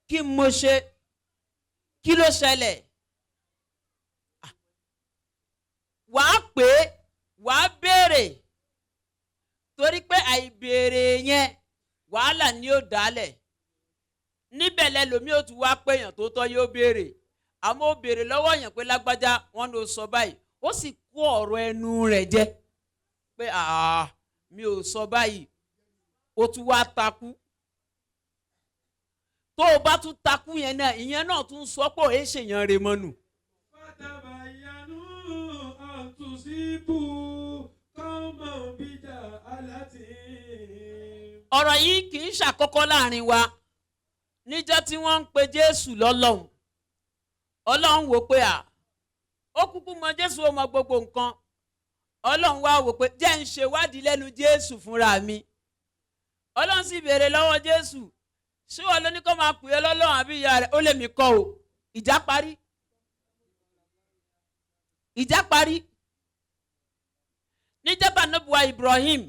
kí mo ṣe, kí ló ṣẹlẹ̀? Wàá pè é, wàá béèrè, torí pé àìbéèrè yẹn wàhálà ni ó dálẹ̀. Níbẹ̀ lẹ́lòmí ó tún wá péyàn tó tọ́ yóò béèrè, àmọ́ ó béèrè lọ́wọ́ yẹn pé lágbájá wọn ló sọ báyìí, ó sì kó ọ̀rọ̀ ẹnu rẹ̀ jẹ pé mi ò sọ báyìí, ó tún wá takú. Tó o bá tún takú yẹn náà, ìyẹn náà tún sọ pé òye ṣèyàn rè mọ́nu. Ọ̀rọ̀ yìí kì í ṣàkọ́kọ́ láàrin wa. Níjọ́ tí wọ́n ń pe Jésù lọ́lọ́hun, Ọlọ́run wò pé ó kúkú mọ Jésù, ó mọ gbogbo nǹkan. Ọlọ́run wá wò pé jẹ́ ń ṣèwádìí lẹ́nu Jésù fúnra mi. Ọlọ́run sì béèrè lọ́wọ́ Jésù, ṣé wọ́n ló ní kó máa pè é lọ́lọ́run àbí ìyá rẹ̀? Ó lè mí kọ́ o. Ìjà parí. Ìjà parí. Níjọba níbuwa Ibrahim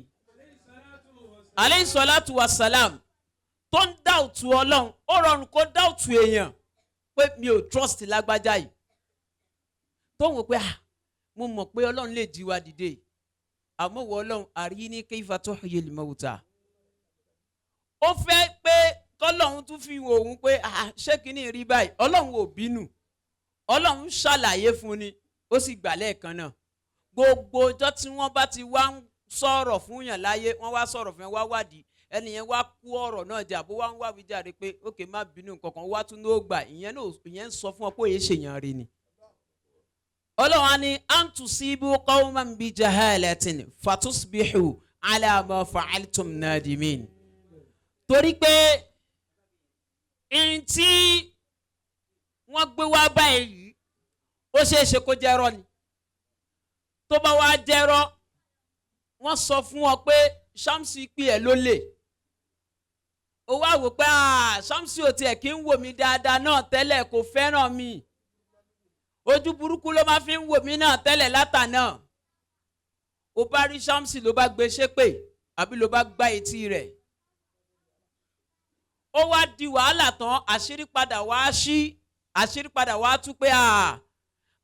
aleyhi salatu wa salam tó ń dáùtù Ọlọ́run, ó rọrùn kó dáùtù èèyàn. pé mi ò trust lágbájá yìí, tó ń wò pé ah, mo mọ̀ pé Ọlọ́run lè jí wa dìde, àmọ́ wọ Ọlọ́run àríní kayfa tuhyil mauta. Ó fẹ́ pé kọ́lọ́run tún fi wò òun pé ah, ṣé kìíní rí báyìí? Ọlọ́run ò bínú, Ọlọ́run ṣàlàyé fún ni, ó sì gbà lẹ́ẹ̀kan náà. Gbogbo ọjọ́ tí wọ́n bá ti wá ń sọ̀rọ̀ fún yàn láyé, wọ́n wá sọ̀rọ̀ fún yàn, wá wádìí ẹni yẹn, wá kú ọ̀rọ̀ náà jà, bó wá ń wáwí jáde pé ókè má bínú kankan, wá tún ní ó gbà. Ìyẹn náà, ìyẹn ń sọ fún ọ pé òye ṣèyàn rí ni. Ọlọ́run á ní an tusibu qawman bi jahalatin fatusbihu ala ma fa'altum nadimin. Torí pé n tí wọ́n gbé wá báyìí, ó ṣeé ṣe kó jẹ́rọ́ ni. Tó bá wá jẹ́rọ́, wọ́n sọ fún ọ pé Shamsi pè ẹ́ lólè, ó wá wò pé Shamsi ò tiẹ̀ kí ń wò mí dáadáa náà tẹ́lẹ̀, kò fẹ́ràn mi, ojú burúkú ló máa fi ń wò mí náà tẹ́lẹ̀ látàná. Ó bá rí Shamsi, ló bá gbé ṣépè àbí ló bá gbá etí rẹ̀, ó wá di wàhálà tán. Àṣírí padà wá ṣí, àṣírí padà wá tú pé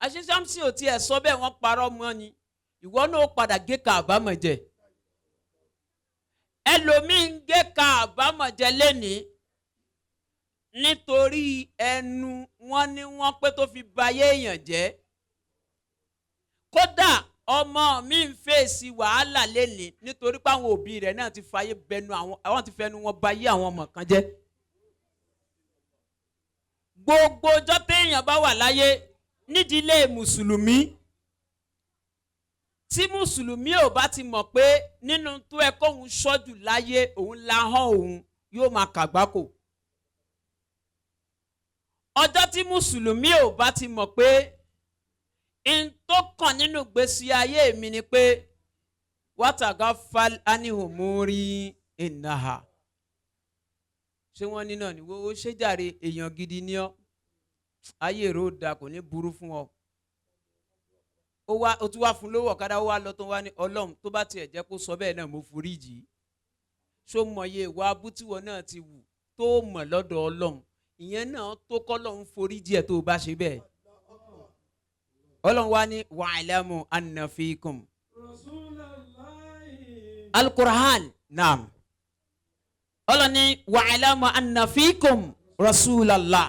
àṣé Shamsi ò tiẹ̀ sọ bẹ́ẹ̀, wọ́n parọ́ mọ́ ni. Ìwọ náà ó padà gé ka àbámọ̀ jẹ. Ẹlòmíín ń gé ka àbámọ̀ jẹ lénìí nítorí ẹnu wọn ní wọn pé tó fi bayé èèyàn jẹ́. Kódà ọmọ mi ń fèsì wàhálà lénìí nítorí pé àwọn òbí rẹ̀ náà ti fayé bẹnu àwọn ti fẹnu wọn bayé àwọn ọmọ kan jẹ́. Gbogbo ọjọ́ téèyàn bá wà láyé nídìílé mùsùlùmí, tí mùsùlùmí ò bá ti mọ̀ pé nínú tó ẹ kóun ṣọ́jù láyé òun lahọ́n, òun yóò máa kàgbákò. Ọjọ́ tí mùsùlùmí ò bá ti mọ̀ pé n tó kàn nínú ìgbésí ayé mi ni pé wátàgá fal anihomori ìnáhà, ṣé wọ́n ní náà ni wo ṣé jàre, èèyàn gidi ni ọ́, ayé rẹ̀ ó da, kò ní burú fún ọ. Ó wá, ó tún wá fún lówó ọ̀kadà, ó wá lọ tó wá ní Ọlọ́run tó bá tiẹ̀ jẹ́ kó sọ bẹ́ẹ̀ náà, mo foríjì. Ṣó mọye ìwà abútíwọ náà ti wù tó mọ̀ lọ́dọ̀ Ọlọ́run? Ìyẹn náà tó kọ́lọ́run foríjì ẹ̀ tó o bá ṣe bẹ́ẹ̀. Ọlọ́run wá ní wa'lamu anna fikum Al-Qur'an. Naam, Ọlọ́run ní wa'lamu anna fikum rasulallah.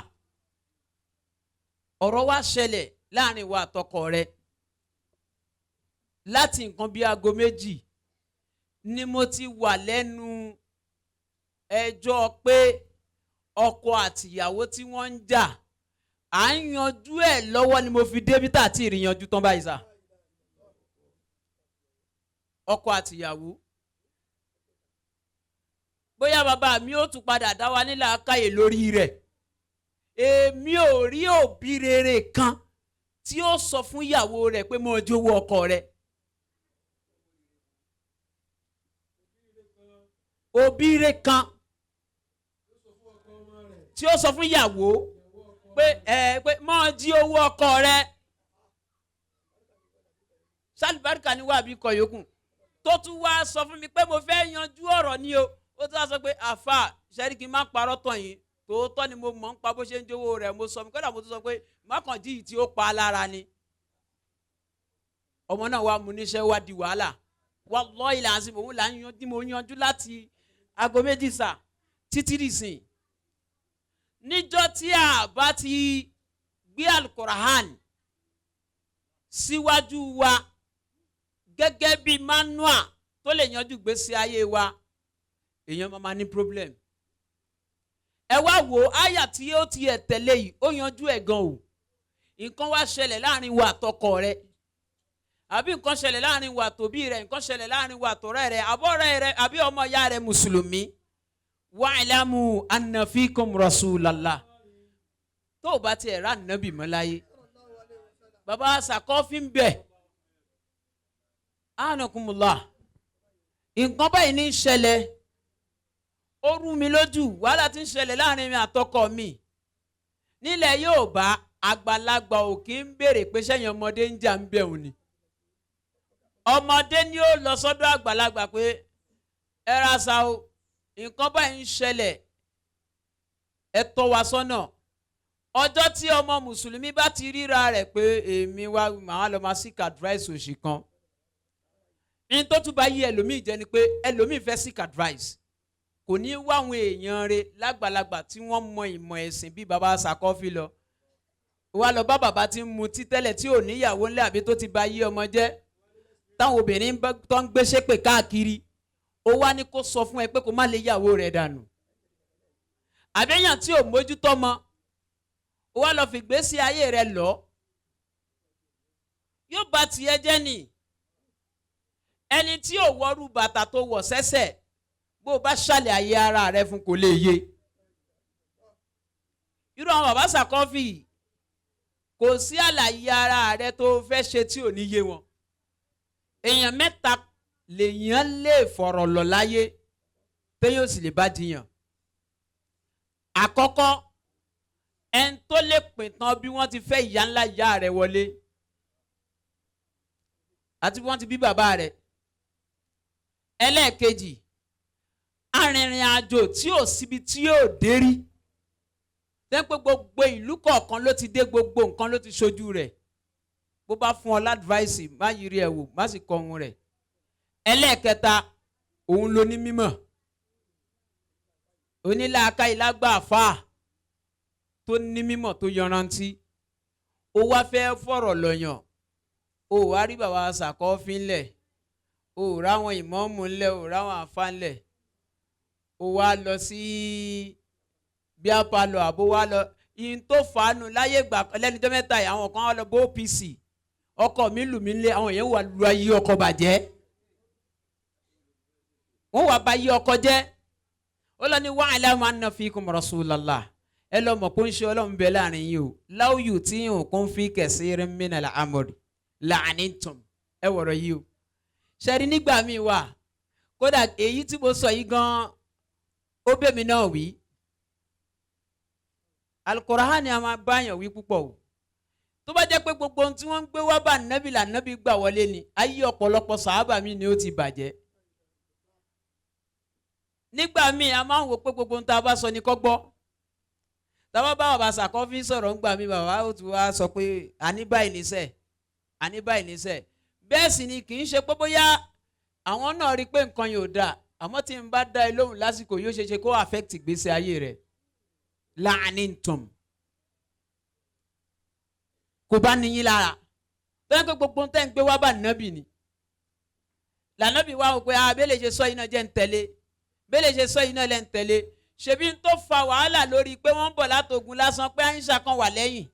Ọ̀rọ̀ wá ṣẹlẹ̀ láàrin wa àtọkọ rẹ láti nǹkan bí aago 2 ni mo ti wà lẹ́nu ẹjọ́ pé ọkọ àtìyàwó tí wọ́n ń jà, à ń yanjú ẹ̀ lọ́wọ́ ni mo fi débi tá àti ìrìyànjú tán báyìí sá. Ọkọ àtìyàwó, bóyá bàbá mi ó tún padà dá wa nílà káyè lórí rẹ̀. Èmi ò rí òbí rere kan tí ó sọ fún ìyàwó rẹ̀ pé mo jowó ọkọ rẹ̀. Òbí rere kan tí ó sọ fún ìyàwó pé ẹ pé mọ jí owó ọkọ rẹ̀. Sálùbáríkà ni wà bí kọ yòókù tó tún wá sọ fún mi pé mo fẹ́ yanjú ọ̀rọ̀ ni o. Ó tún wá sọ pé àfà sẹ́ríkì má parọ́ tàn yín, tòótọ́ ni mo mọ̀ ń pa bó ṣe ń jówó rẹ̀, mo sọ mi kódà mo tún sọ pé mákàndí tí ó pa lára ni. Ọmọ náà wá mú níṣẹ́ wá di wàhálà. Wallahi làásì òun là ń yanjú, mo yanjú láti aago 2 sà títí dìsìn. Níjọ́ tí a bá ti gbé Al-Qur'an síwájú wa gẹ́gẹ́ bí manual tó lè yanjú gbèsè ayé wa, èèyàn máa ní problem. Ẹ wá wo àyà tí ó ti ẹ̀ tẹ̀lé yìí, ó yanjú ẹ̀ gan o. Nǹkan wá ṣẹlẹ̀ láàrin wa àtọkọ rẹ, àbí nǹkan ṣẹlẹ̀ láàrin wa àtòbí rẹ, nǹkan ṣẹlẹ̀ láàrin wa àtọ̀rẹ́ rẹ, àbọ̀rẹ́ rẹ, àbí ọmọ ìyá rẹ mùsùlùmí. Wa'lamu anna fikum rasulallah. Tó o bá tiẹ̀ rà nàbì mọ́ láyé, bàbá sàkọ́fín bẹ̀ anakumullah, nǹkan báyìí ní í ṣẹlẹ̀, ó rú mi lójú, wàhálà tí ń ṣẹlẹ̀ láàrin mi àtọkọ mi. Nílẹ̀ Yorùbá, àgbàlagbà ò kí ń béèrè pé sẹ́yìn ọmọdé ń jà ń bẹ̀ òun ni. Ọmọdé ni ó lọ sọ́dọ̀ àgbàlagbà pé ẹ ra sa o, nǹkan báyìí ń ṣẹlẹ̀, ẹ tọ́ wa sọ́nà. Ọjọ́ tí ọmọ mùsùlùmí bá ti ríra rẹ̀ pé èmi wá màá lọ máa seek advice òṣì kan, ní tó tún bá yí ẹlòmíì jẹ́ ni pé ẹlòmíì fẹ́ seek advice, kò ní wá àwọn èèyàn rẹ̀ lágbàlagbà tí wọ́n mọ ìmọ̀ ẹ̀sìn bí baba Sakọ́fí lọ. Wá lọ bá bàbá tí ń mutí tẹ́lẹ̀ tí ò níyàwó ńlẹ̀ àbí tó ti ba yí ọmọ jẹ́, táwọn obìnrin tó ń gbé ṣépè káàkiri, ó wá ní kó sọ fún ẹ pé kó má lè yàwó rẹ̀ dànù. Àbẹ́yàn tí ò mójútó mọ́, ó wá lọ fi gbésí ayé rẹ̀ lọ, yóò bá tiẹ̀ jẹ́ nì. Ẹni tí ò wọ́rú bàtà tó wọ̀ sẹ́sẹ̀, bó o bá ṣàlẹ̀ ayé ara rẹ fún kò lè yé. Irú àwọn bàbá Sakọ́fì, kò sí àlàyé ara rẹ tó fẹ́ ṣe tí ò ní yé wọn. Èèyàn mẹ́ta lèèyàn lè fọ̀rọ̀ lọ láyé téyàn sì lè bá jiyàn. Àkọ́kọ́, ẹni tó lè pè tán bí wọ́n ti fẹ́ ìyá ńlá ìyá rẹ̀ wọlé àti bí wọ́n ti bí bàbá rẹ̀. Ẹlẹ́ẹ̀kejì, arìnrìn àjò tí ò síbi tí yóò dé rí, tẹ́ pé gbogbo ìlú kọ̀ọ̀kan ló ti dé, gbogbo nǹkan ló ti ṣojú rẹ̀. Bó bá fún ọ ládùváìsì, má yiri ẹ̀ wò, má sì kọ ohun rẹ̀. Ẹlẹ́ẹ̀kẹta, òun ló ní mímọ̀, onílàáká ìlágbà àfáà tó ní mímọ̀ tó yanrantí. Ó wá fẹ́ fọ̀rọ̀ lọ̀yàn, ó wá rí bàbá Sakọ́fí ńlẹ̀, ó ráwọn ìmọ̀ọ́mù ńlẹ̀, ó ráwọn àfáà ńlẹ̀, ó wá lọ sí bíá palọ̀ àbó wá lọ ìyìn tó fàánu láyé gbà lẹ́nujọ́ mẹ́ta yìí. Àwọn kan wá lọ bó OPC, ọkọ mi lù mí lé, àwọn yẹn wà lu ayé ọkọ bàjẹ́, wọ́n wà bá yí ọkọ jẹ́. Ó lọ ní wa'lamu anna fikum rasulallah, ẹ lọ mọ̀ kó ń ṣe ọlọ́run bẹ láàrin yìí o. Law yuti'ukum fi kathirin minal amri la'anittum. Ẹ wọ̀rọ̀ yìí o. Ṣẹ́rí nígbà míì wà, kódà èyí tí mo sọ yìí gan-an ó bẹ̀ mí náà wí. Al-Qur'ani a máa báyàn wí púpọ̀ o. Tó bá jẹ́ pé gbogbo ohun tí wọ́n ń gbé wá bá nábì là nábì gbà wọlé ni, ayé ọ̀pọ̀lọpọ̀ sàábà mi ni ó ti bàjẹ́. Nígbà míì a máa ń wò pé gbogbo ohun tá a bá sọ ni kó gbọ́. Tábà bá bàbá Sakọ́fí sọ̀rọ̀ ńgbà mí, bàbá ó tún wá sọ pé àní báyìí níṣẹ́, àní báyìí níṣẹ́. Bẹ́ẹ̀ sì ni kì í ṣe pé bóyá àwọn náà rí i pé nǹkan yóò dáa, àmọ́ tí n bá dá ẹ lóhùn lásìkò yóò ṣe é ṣe kó affect ìgbésí ayé rẹ̀. La'anittum, kò bá níyín lára. Tọ́yìn pé gbogbo ń tẹ́ ń gbé wá bá nábì ni, lànàbì wá wò pé abẹ́lẹ̀ ṣe sọ iná jẹ́ ń tẹ̀lé, bẹ́lẹ̀ ṣe sọ iná lẹ́ ń tẹ̀lé. Ṣebí ń tó fa wàhálà lórí pé wọ́n ń bọ̀ látogun lásán, pé Aisha kan wà lẹ́yìn,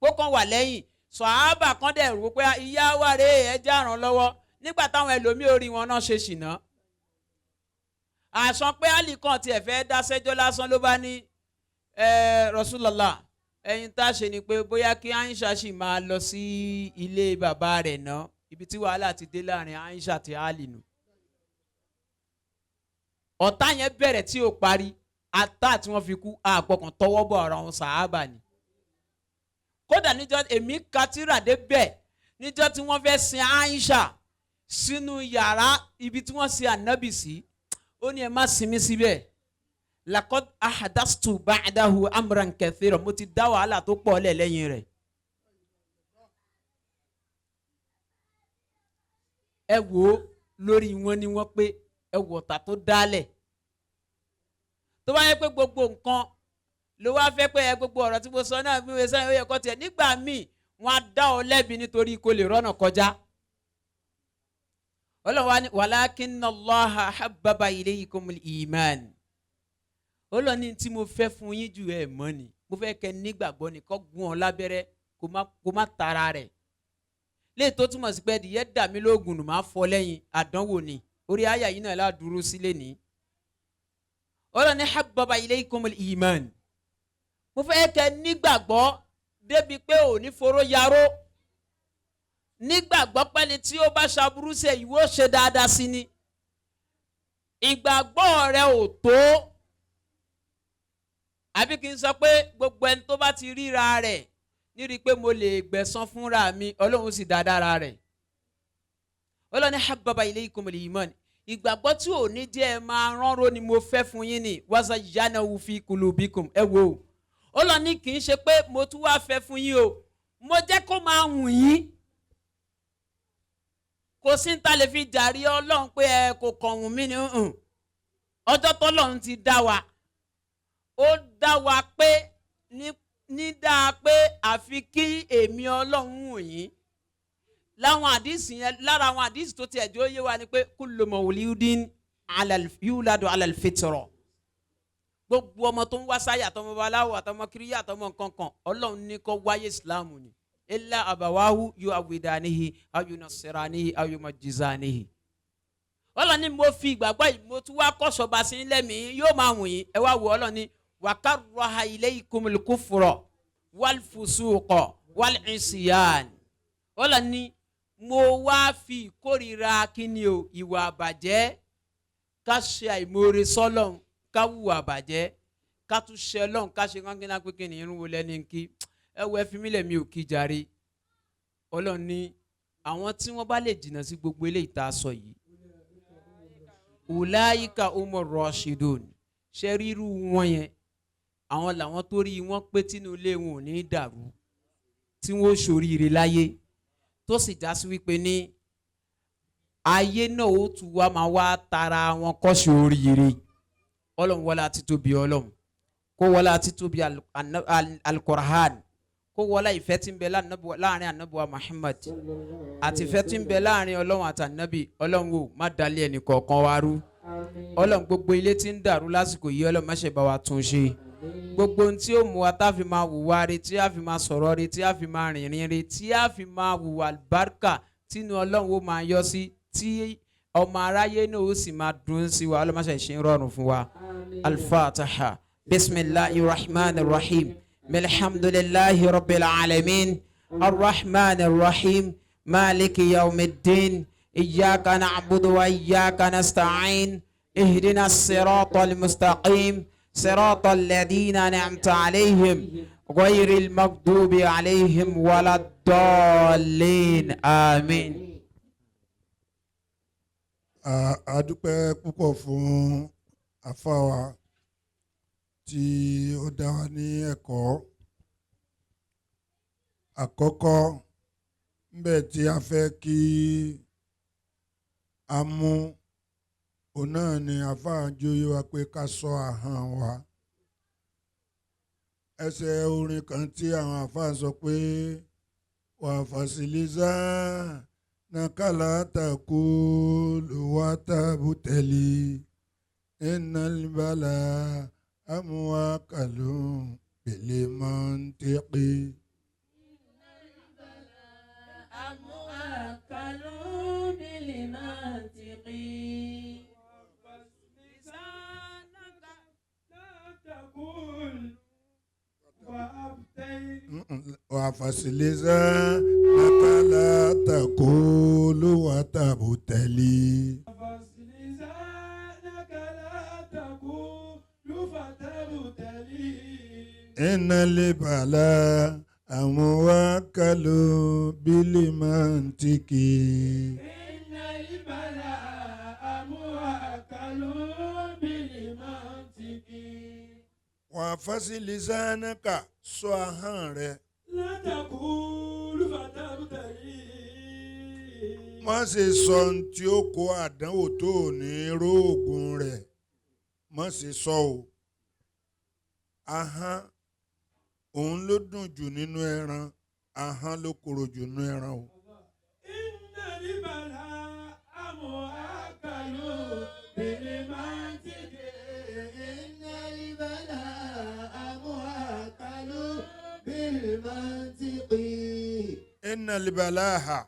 kó kan wà lẹ́yìn, sọ̀hábà kan dẹ̀ rò pé ìyá wa rèé, ẹ jẹ́ àràn lọ́wọ́. Nígbà táwọn ẹlòmíì orí wọn náà ṣe ṣìnà, àṣọ pé Ali kan tiẹ̀ fẹ́ dá sẹ́jọ́ lásán ló bá ní Rasulullah, ẹyin tá a ṣe ni pé bóyá kí Aisha sì máa lọ sí ilé bàbá rẹ̀ náà. Ibi tí wàhálà ti dé láàrin Aisha àti Ali nù. Ọ̀tá yẹn bẹ̀rẹ̀ tí ò parí, ata tí wọ́n fi kú àpọ̀kàn tọwọ́ bọ̀ ọ̀rọ̀ àwọn sàábà ni. Kódà níjọ́ èmi katira dé bẹ́ẹ̀, níjọ́ tí wọ́n fẹ́ sin Aisha sínú yàrá ibi tí wọ́n sin ànábì sí, ó ní ẹ má sinmi síbẹ̀. Lakod ahadastu ba'dahu amran kathira, mo ti dá wàhálà tó pọ̀ lẹ̀ lẹ́yìn rẹ̀. Ẹ wò ó lórí wọn ni wọ́n pé ẹ wọ̀tà tó dálẹ̀. Tó bá yẹ pé gbogbo nǹkan ló wá fẹ́ pé ẹ gbogbo ọ̀rọ̀ tí mo sọ náà bí mo sọ yẹn ó yẹ kó tiẹ̀, nígbà míì wọ́n á dá ọ lẹ́bi nítorí kó lè rọ́nà kọjá. Ọlọ́run wa ní walakinna Allaha habbaba ilaykumul iman. Ọlọ́run ní tí mo fẹ́ fún yín ju ẹ̀ mọ́ ni, mo fẹ́ kẹ́ nígbàgbọ́ ni, kó gún ọ lábẹ́rẹ́ kó má tara rẹ̀. Léè tó túmọ̀ sí pé ẹdìyẹ dà mí lóògùn nù máa fọ lẹ́yìn àdánwò ni. Orí àyà yìí náà ládùúró sílé ní. Ọlọ́run ní habbaba ilaykumul iman. Mo fẹ́ kẹ́ nígbàgbọ́ débi pé ò ní foró yaró. Nígbàgbọ́ pẹ́ni tí ó bá ṣaburú ṣe ìwọ ṣe dáadáa sí ni. Ìgbàgbọ́ rẹ ò tó. Àbí kí n sọ pé gbogbo ẹni tó bá ti ríra rẹ̀ nírí pé mo lè gbẹ̀san fúnra mi, Ọlọ́run sì dáadáa rẹ̀. Ọlọ́run ní habbaba ilaykumul iman. Ìgbàgbọ́ tí ò ní jẹ́ ẹ máa ránró ni mo fẹ́ fún yín ni. Wazayyanahu fi kulubikum. Ẹ wo Ọlọ́run ní kì í ṣe pé mo tún wá fẹ́ fún yín o, mo jẹ́ kó máa wù yín. Kò sí ní ta lè fi jàre Ọlọ́run pé ẹ kò kàn wù mí ni. Ọjọ́ tọ́lọ́run ti dá wa, ó dá wa pé ní dáa pé àfi kí èmi Ọlọ́run wù yín. Láwọn àdìsí yẹn, lára àwọn àdìsí tó tiẹ̀ jẹ́ ó yé wa ni pé kullu mawludin yuladu ala al-fitra. Gbogbo ọmọ tó ń wá sáyà, àtọmọ babaláwo, àtọmọ kiriya, àtọmọ nkankan, Ọlọ́run ní kó wáyé Islam ni. Illa abawahu yu'awwidanihi aw yunassiranihi aw yumajjizanihi. Ọlọ́run ní mo fi ìgbàgbọ́ yìí, mo tún wá kọ́sọ̀ba sí lẹ́mìí, yóò máa wù yín. Ẹ wá wo Ọlọ́run ní wa karraha ilaykumul kufra wal fusuqa wal isyan. Ọlọ́run ní mo wá fi ìkórìíra kíni o, ìwà àbàjẹ́, ká ṣe àìmoore sọ́lọ́run, ká wùwà àbàjẹ́, ká tún ṣe Ọlọ́run, ká ṣe kánkínná pé kíni irun wo lẹ́ni kí ẹ wọ ẹ fi mí lẹ̀ mi ò kí jàre. Ọlọ́run ní àwọn tí wọ́n bá lè jìnnà sí gbogbo eléyìí tá a sọ yìí, ulaika umur rashidun, ṣe ríru wọn yẹn, àwọn làwọn tó rí wọn pé tínú ilé wọn ò ní dàrú, tí wọn ó ṣoríire láyé, tó sì já sí wípé ní ayé náà ó tún wá máa wá tara wọn kọ́ṣe oríire. Ọlọ́run wọlé àti tóbi Ọlọ́run, kó wọlé àti tóbi Al-Qur'an, kó wọlé ìfẹ́ tí ń bẹ láàrin anabuwa Muhammad àti ìfẹ́ tí ń bẹ láàrin Ọlọ́run àti anabi. Ọlọ́run wò má dalẹ̀ ẹnì kọ̀ọ̀kan wa rú. Ọlọ́run gbogbo ilé tí ń dàrú lásìkò yìí, Ọlọ́run má ṣe bá wa tún ṣe. Gbogbo ohun tí ó mú wa tá a fi máa wùwà re, tí a fi máa sọ̀rọ̀ re, tí a fi máa rìnrìn re, tí a fi máa wùwà àlùbáríkà, tínú Ọlọ́run ó máa yọ sí, tí ọmọ aráyé náà ó sì máa dùn sí wa, Ọlọ́run má ṣe ṣe ń rọrùn fún wa. Al-Fatiha. Bisimilahi rahman rahim. Alhamdulillahi rabbil alamin. Arrahman rahim. Maliki yawmiddin. Iyyaka na'budu wa iyyaka nasta'in. Ihdina as-sirata al-mustaqim. صراط الذين أنعمت عليهم غير المغضوب عليهم ولا الضالين آمين. A dúpẹ́ púpọ̀ fún àfáà wa tí ó dá wa ní ẹ̀kọ́. Àkọ́kọ́ ńbẹ̀ tí a fẹ́ kí a mú òun náà ni àfáà jóyè wa pé ká ṣọ́ ahọ́n wa. Ẹsẹ̀ orin kan tí àwọn àfáà sọ pé wà fàṣìlísà nàkàlà takò lùwà tábùtẹ̀lì ìnàlìbàlà amúhàkàlù bèlè mọ́ntẹ́kì. Wàfàsílẹ́sà nàkàlà takò lùwà tábùtẹ̀lì. Ìnàlìbàlà amúhàkàlù bèlè mọ́ntẹ́kì. Wà fásilísánàkà, sọ ahọ́n rẹ. Má ṣe sọ ohun tí ó kó àdánwò tó ò ní róògùn rẹ̀, má ṣe sọ o. Ahọ́n òun ló dùn jù nínú ẹran, ahọ́n ló korò jù nínú ẹran o. Inna libalaha,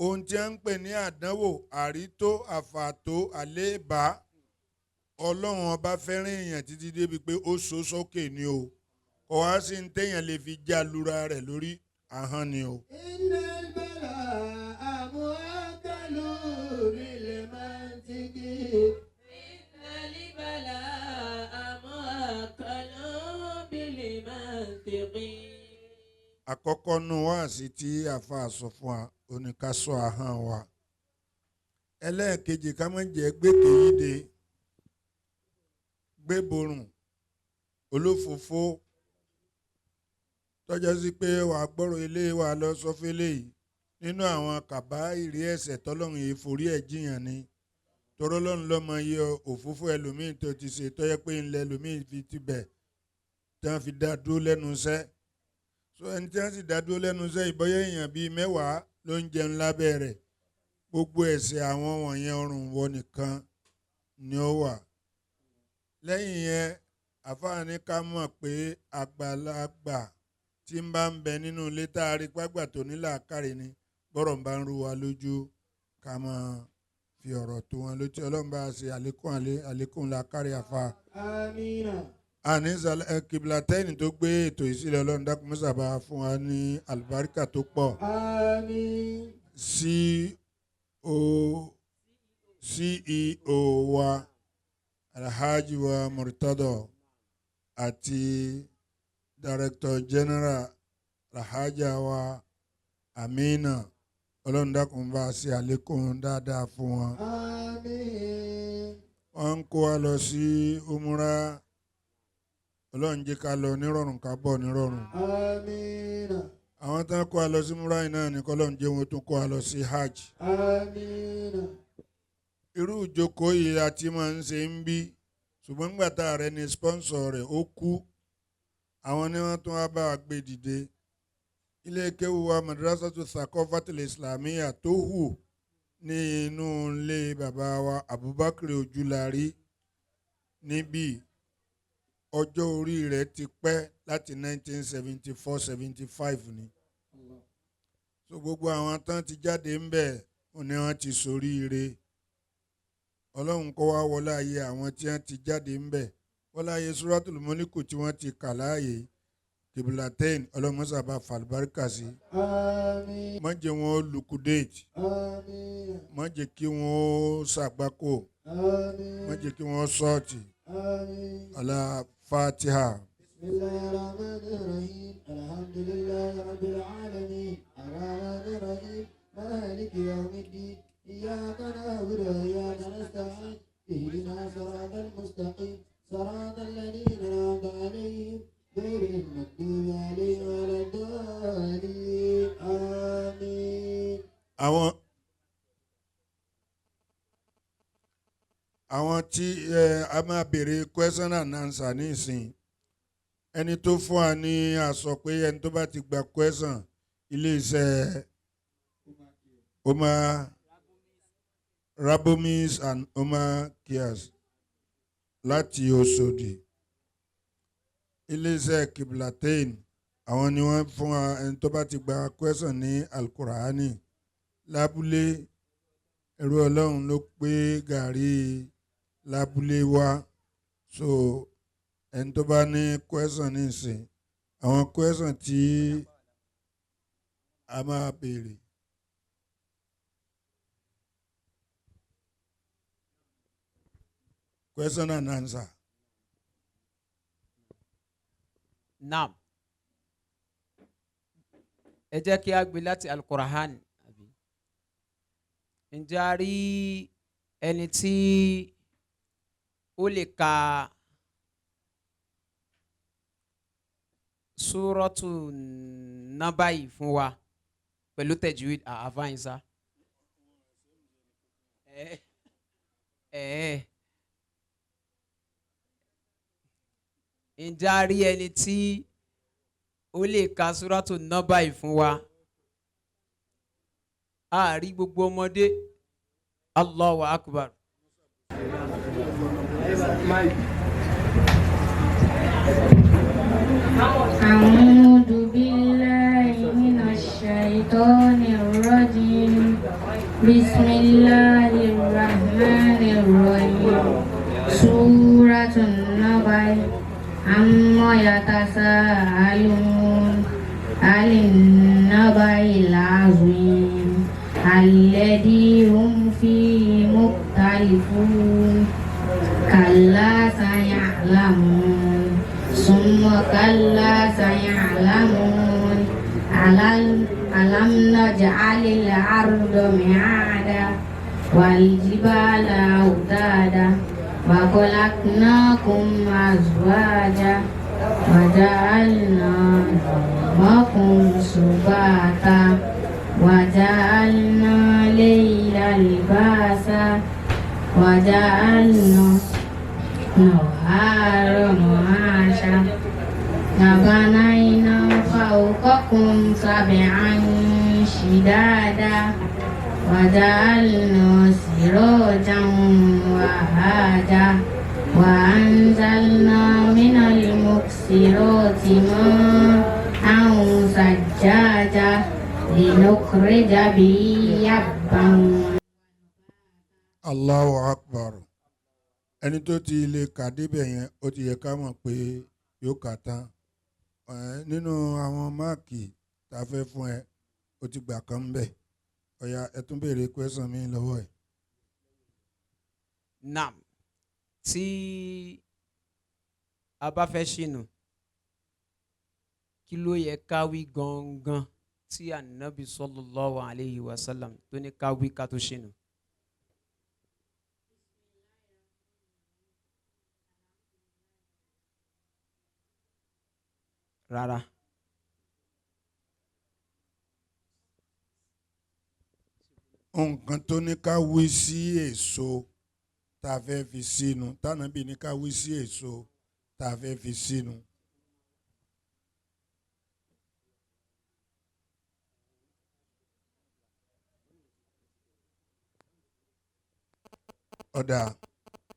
ohun tí a ń pè ní àdánwò, àrító, àfàtó, àléébá, Ọlọ́run ọba fẹ́ràn èèyàn títí débi pé ó so sókè ni o. Kò wá sí ní téèyàn lè fi já lura rẹ̀ lórí ahọ́n ni o. Àkọ́kọ́ nu wáàsí tí àáfàá sọ fún wa, ó ní ká ṣọ́ ahọ́n wa. Ẹlẹ́ẹ̀kejì, ká má jẹ́ gbẹ́kẹ̀yíde, gbéborùn, olófòfó. Tọ́jọ́ sí pé wàá gbọ́rọ̀ ilé wa lọ sọ fẹ́lẹ́ yìí nínú àwọn kàbá ìrí ẹ̀ṣẹ̀ tọ́lọ́run yìí forí ẹ̀ jiyàn ni tọ́rọ́ lọ́run lọ́mọ iye òfófó ẹlòmíín tó ti ṣe tọ́jọ́ pé ńlẹ̀ ẹlòmíín fi ti bẹ̀ tí wọ́n fi dá dúró lẹ́nu iṣẹ́. So ẹni tí wọ́n sì dá dúró lẹ́nu iṣẹ́ ìbọ́yé èèyàn bíi 10 ló ń jẹun lábẹ́ rẹ̀. Gbogbo ẹ̀ṣẹ̀ àwọn wọ̀nyẹn ọrùn wọ nìkan ni ó wà. Lẹ́yìn yẹn àfáà ní ká mọ̀ pé àgbàlagbà tí ń bá ń bẹ nínú ilé tá a rí pàgbà tó ní làákàrè ni bọ́rọ̀ ń bá ń rú wa lójú ká máa fi ọ̀rọ̀ tó wọn létí. Ọlọ́run bá ṣe àlékún àlékún làákàrè àfa. Àmín. Àní Kiblatẹ́ẹ̀nì tó gbé ètò ìsílẹ̀ Ọlọ́run dákun mọ́sà bá fún wa ní àlùbáríkà tó pọ̀. Àmín. CEO wa Alhaji wa Murtado àti Director General Alhaja wa Amina, Ọlọ́run dákun bá ṣe àlékún dáadáa fún wọn. Àmín. Wọ́n ń kó wa lọ sí umura, Ọlọ́run jẹ́ ká lọ nírọ̀rùn ká bọ̀ nírọ̀rùn. Àmín. Àwọn tó ń kó wa lọ sí umura yìí náà ní k'Ọlọ́run jẹ́ wọn tún kó wa lọ sí hajj. Àmín. Irú ìjókòó yìí a ti máa ń ṣe ń bí, ṣùgbọ́n nígbà tá a rẹ ni sponsor rẹ̀ ó kú, àwọn ni wọ́n tún wá bá wa gbé dìde. Ilé kéwu wa Madrasatu Thaqafatil Islamiyya tó hù ní inú ilé bàbá wa Abubakar Ojúlarí níbí, ọjọ́ orí rẹ̀ ti pẹ́ láti 1974-75 ni. So gbogbo àwọn tán ti jáde ń bẹ̀ ni wọ́n ti soríire. Ọlọ́run kó wá wọlé ayé àwọn tí wọ́n ti jáde ń bẹ̀, wọlé ayé Suratul Mulku tí wọ́n ti kà láàyè Kiblatain, Ọlọ́run mọ́sà bá fàlùbáríkà sí. Àmín. Má jẹ́ wọn ó lukudate. Àmín. Má jẹ́ kí wọ́n ó ṣàgbákò. Àmín. Má jẹ́ kí wọ́n sọ́ọ̀tì. Àmín. Ala Fatiha. Bismillahirrahmanirrahim. Alhamdulillahi rabbil alamin. Arrahmanirrahim. Maliki yawmiddin. Iyyaka na'budu wa iyyaka nasta'in. Ihdina siratal mustaqim. Siratal ladhina an'amta alayhim ghayril maghdubi alayhim waladdallin. Àmín. Àwọn tí a máa béèrè question and answer nísìn, ẹni tó fún wa ní a sọ pé ẹni tó bá ti gba question iléeṣẹ́ Omar Rabomis and Omar Kias láti Òṣòdì, iléeṣẹ́ Kiblatain, àwọn ni wọ́n fún wa ẹni tó bá ti gba question ní Alkurani lábúlé. Ẹrú Ọlọ́run ló pé gàrí lábúlé wa. So ẹni tó bá ní question nísìn, àwọn question tí a máa béèrè. Question and answer. Naam. Ẹ jẹ́ kí a gbé láti Al-Qur'an. Ǹjẹ́ a rí ẹni tí ó lè ka Súrọ́tù Nábàyí fún wa pẹ̀lú tajwid àfáàyìnsá? Ǹjẹ́ a rí ẹni tí ó lè ka Súrọ́tù Nábàyí fún wa? A rí gbogbo ọmọdé. Allahu Akbar. أعوذ بالله من الشيطان الرجيم. بسم الله الرحمن الرحيم. سورة النبأ. عما يتساءلون عن النبأ العظيم الذي هم فيه مختلفون. كلا سيعلمون ثم كلا سيعلمون. ألم نجعل الأرض مهادا والجبال أوتادا وخلقناكم أزواجا وجعلنا نومكم نومكم سباتا وجعلنا الليل لباسا وجعلنا النهار معاشا وبنينا فوقكم سبعا شدادا وجعلنا سراجا وهاجا وأنزلنا من المؤسرات ماء ثجاجا لنخرج به حبا. Allahu Akbar. Ẹni tó ti lè kà débẹ̀ yẹn, ó ti yẹ ká mọ̀ pé yóò kà tán. Nínú àwọn máàkì tá a fẹ́ fún ẹ, ó ti gbà kan bẹ̀. Ọ̀yà, ẹ tún béèrè question mi lọ́wọ́ ẹ̀. Naam, tí a bá fẹ́ ṣìnà, kí ló yẹ ká wí gangan tí Ànábì sallallahu alayhi wa sallam tó ní ká wí ká tó ṣìnà? Rárá. Nǹkan tó ní ká wí sí èso tá a fẹ́ fi sínú, tánàbí ní ká wí sí èso tá a fẹ́ fi sínú. Ọ̀dà,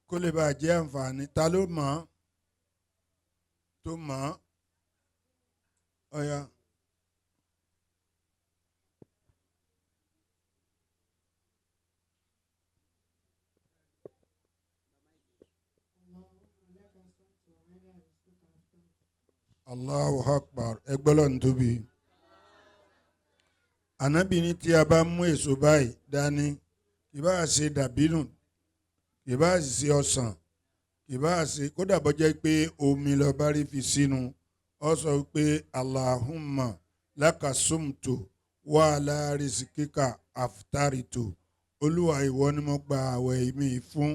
kó lè bàa jẹ́ àǹfààní, ta ló mọ̀ ọ́ tó mọ̀ ọ́? Ọ̀ya. Allahu Akbar, ẹgbẹ́ lọ́n tóbi. Ànábì ní tí a bá mú èso báyìí dání, ìbá ṣe dàbínù, ìbá ṣe ọsàn, ìbá ṣe kódà bó jẹ́ pé omi lọ bá rí fi sínú, ó sọ pé Allahumma laka sumtu wa ala rizqika aftaritu. Olúwa, ìwọ ni mo gba àwẹ̀ mi fún,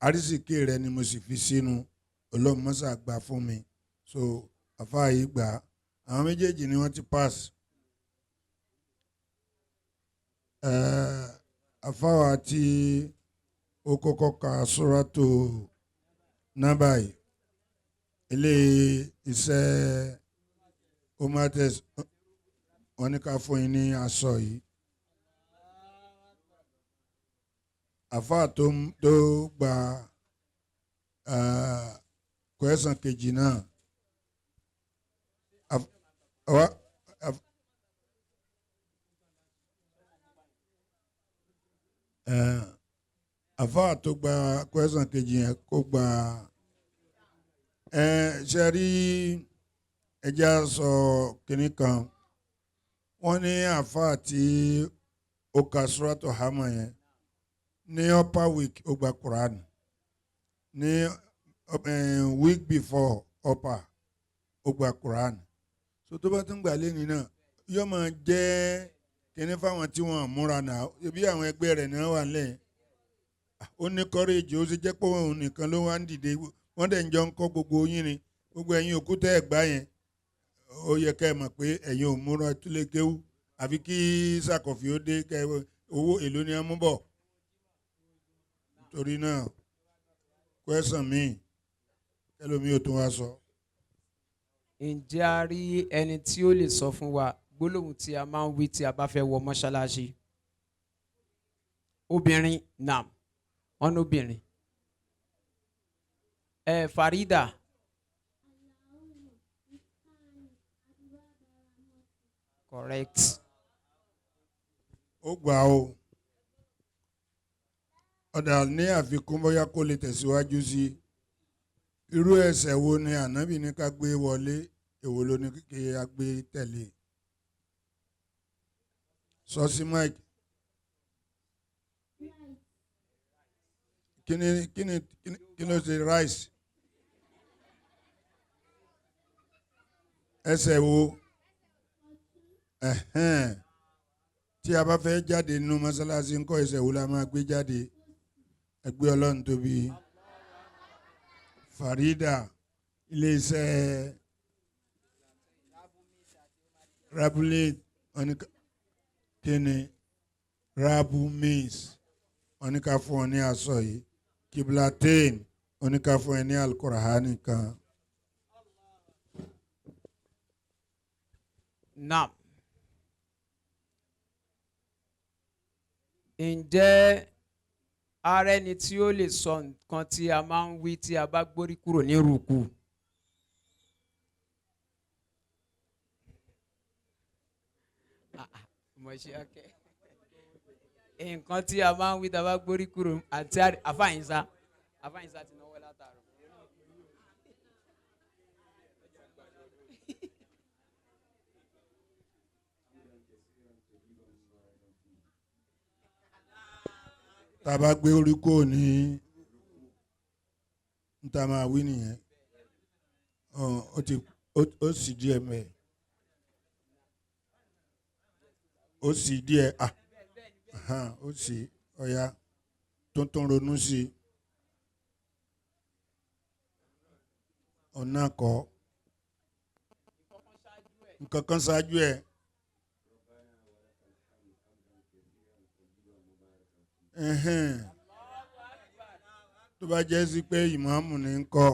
àrísìkí rẹ ni mo sì fi sínú, Ọlọ́run mọ́sà gbà fún mi. So àfáà yìí gbà á, àwọn méjèèjì ni wọ́n ti pass. Àfáà tí ó kọ́kọ́ ka suratu Nabai, ilé iṣẹ́ Omates, wọ́n ní ká fún yín ní aṣọ yìí. Àfáà tó gba question kejì náà, àfáà tó gba question kejì yẹn kó gba ṣe rí ẹja sọ kínní kan. Wọ́n ní àfáà tí ó ka suratu Hama yẹn ní upper week, ó gba Quran ní week before upper, ó gba Quran. So tó bá tún gbà lẹ́ni náà, yóò máa jẹ́ kínní fáwọn tí wọ́n múra náà, bí àwọn ẹgbẹ́ rẹ̀ náà wà lẹ́yìn. Ó ní courage, ó sì jẹ́ pé òun nìkan ló wá ń dìde, wọ́n dẹ̀ ń jọ ń kọ́ gbogbo yín ni. Gbogbo ẹ̀yin òkúta ẹ̀gbá yẹn, ó yẹ ká ẹ mọ̀ pé ẹ̀yin ò múra túlé kéwú, àfi kí sàkọ̀fì ó dé kẹ owó èlò ni ẹ mú bọ̀. Torí náà, question mi kẹlòmí ò tún wá sọ. Ǹjẹ́ a rí ẹni tí ó lè sọ fún wa gbólóhùn tí a máa ń wí tí a bá fẹ́ wọ mọ́ṣáláṣí? Obìnrin, nam, wọn obìnrin. Ẹ Farida. Correct. Ó gbà ó. Ọ̀dà, ní àfikún, bóyá kó lè tẹ̀síwájú sí i, irú ẹsẹ̀ wo ni ànábì ní ká gbé wọlé, èwo ló ní kí a gbé tẹ̀lé? Sọ sí mike. Kíni kíni kí ló ṣe rice? Ẹsẹ̀ wo? Ẹ̀hẹ́n. Tí a bá fẹ́ jáde nínú mọ́sálásí ńkọ́, ẹsẹ̀ wo la máa gbé jáde? Ẹgbẹ́ Ọlọ́run tóbi. Farida, iléeṣẹ́ Rabule kíni rabu means wọ́n ní ká fún ọ ní aṣọ yìí. Kiblatain wọ́n ní ká fún ẹ ní alukurahani kan. Naam. Ǹjẹ́ ara ẹni tí ó lè sọ nǹkan tí a máa ń wí tí a bá gbórí kúrò ní rúkú? Nǹkan tí a máa ń wí tí a bá gbórí kúrò àti àfàyìnsá àfàyìnsá ti náwó látàárọ̀. Tá a bá gbé orí kúrò ní n ta máa wí nìyẹn. Ó sì díẹ̀ mẹ́, ó sì díẹ̀, ó sì ọ̀ya tuntun ronú sí i ọ̀nà kọ́ nǹkan kan ṣáájú ẹ̀. Tó bá jẹ́ sí pé ìmáàmù ní ń kọ́.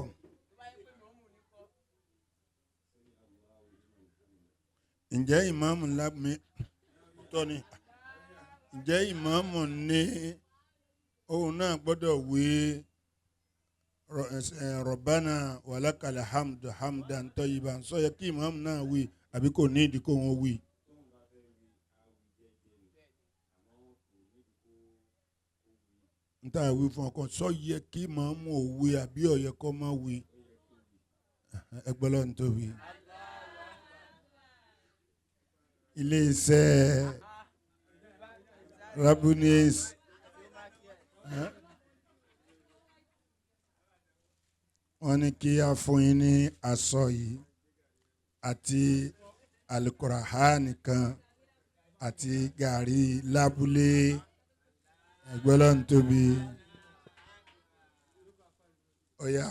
Ǹjẹ́ ìmáàmù ńlá mi tọ́ ni? Ǹjẹ́ ìmáàmù ní òun náà gbọ́dọ̀ wí Rabbana walakal hamdu hamdan tayyiban sọ yẹ kí ìmáàmù náà wí àbí kò ní ìdí kó wọn wí? Nta wí fún ọkọ sọ yẹ kí ìmáàmù ò wí àbí ó yẹ kó má wí? Ẹgbẹ́ lọ́n tóbi. Ilé-iṣẹ́ Rabunis wọ́n ní kí a fún yín ní aṣọ yìí àti alukurahani kan àti gàrí lábúlé. Ẹgbẹ́ lọ́n tóbi. Ọ̀ya.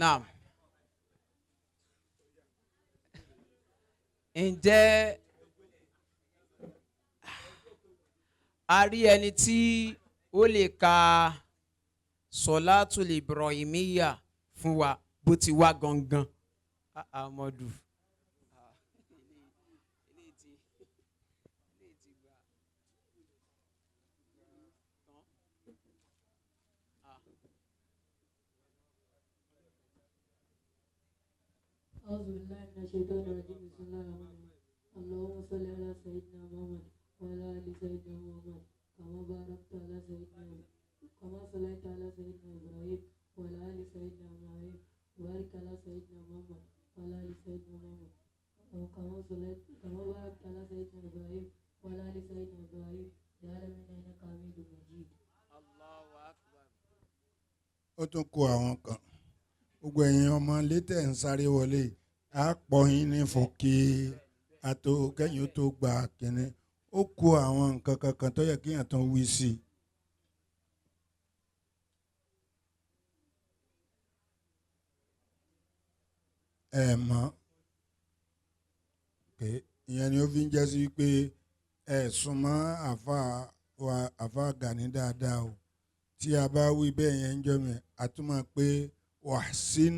Naam. Ǹjẹ́ a rí ẹni tí ó lè ka Sọ̀látùl Ibrahimiyya fún wa bó ti wá gangan? Amadu. أعوذ بالله من الشيطان الرجيم. بسم الله الرحمن الرحيم. اللهم صل على سيدنا محمد وعلى آل سيدنا محمد كما باركت على سيدنا كما صليت على سيدنا إبراهيم وعلى آل سيدنا إبراهيم وبارك على سيدنا محمد وعلى آل سيدنا محمد كما صليت كما باركت على سيدنا إبراهيم وعلى آل سيدنا إبراهيم في العالمين إنك حميد مجيد. Allahu Akbar. Ó tún kó àwọn kan. Gbogbo ẹ̀yin ọmọ létẹ̀ ń sáré wọlé á pọ̀ yín ní fún kí a tó kẹ́yìn ó tó gba kínní. Ó kó àwọn nǹkan kankan tó yẹ kéèyàn tó wí sí i. Ẹ mọ̀ pé ìyẹn ni ó fi ń jẹ́ sí pé ẹ súnmọ́ àfa wa àfa Gani dáadáa o. Tí a bá wí bẹ́ẹ̀ yẹn ń jọ mi àtúmọ̀ pé wahsin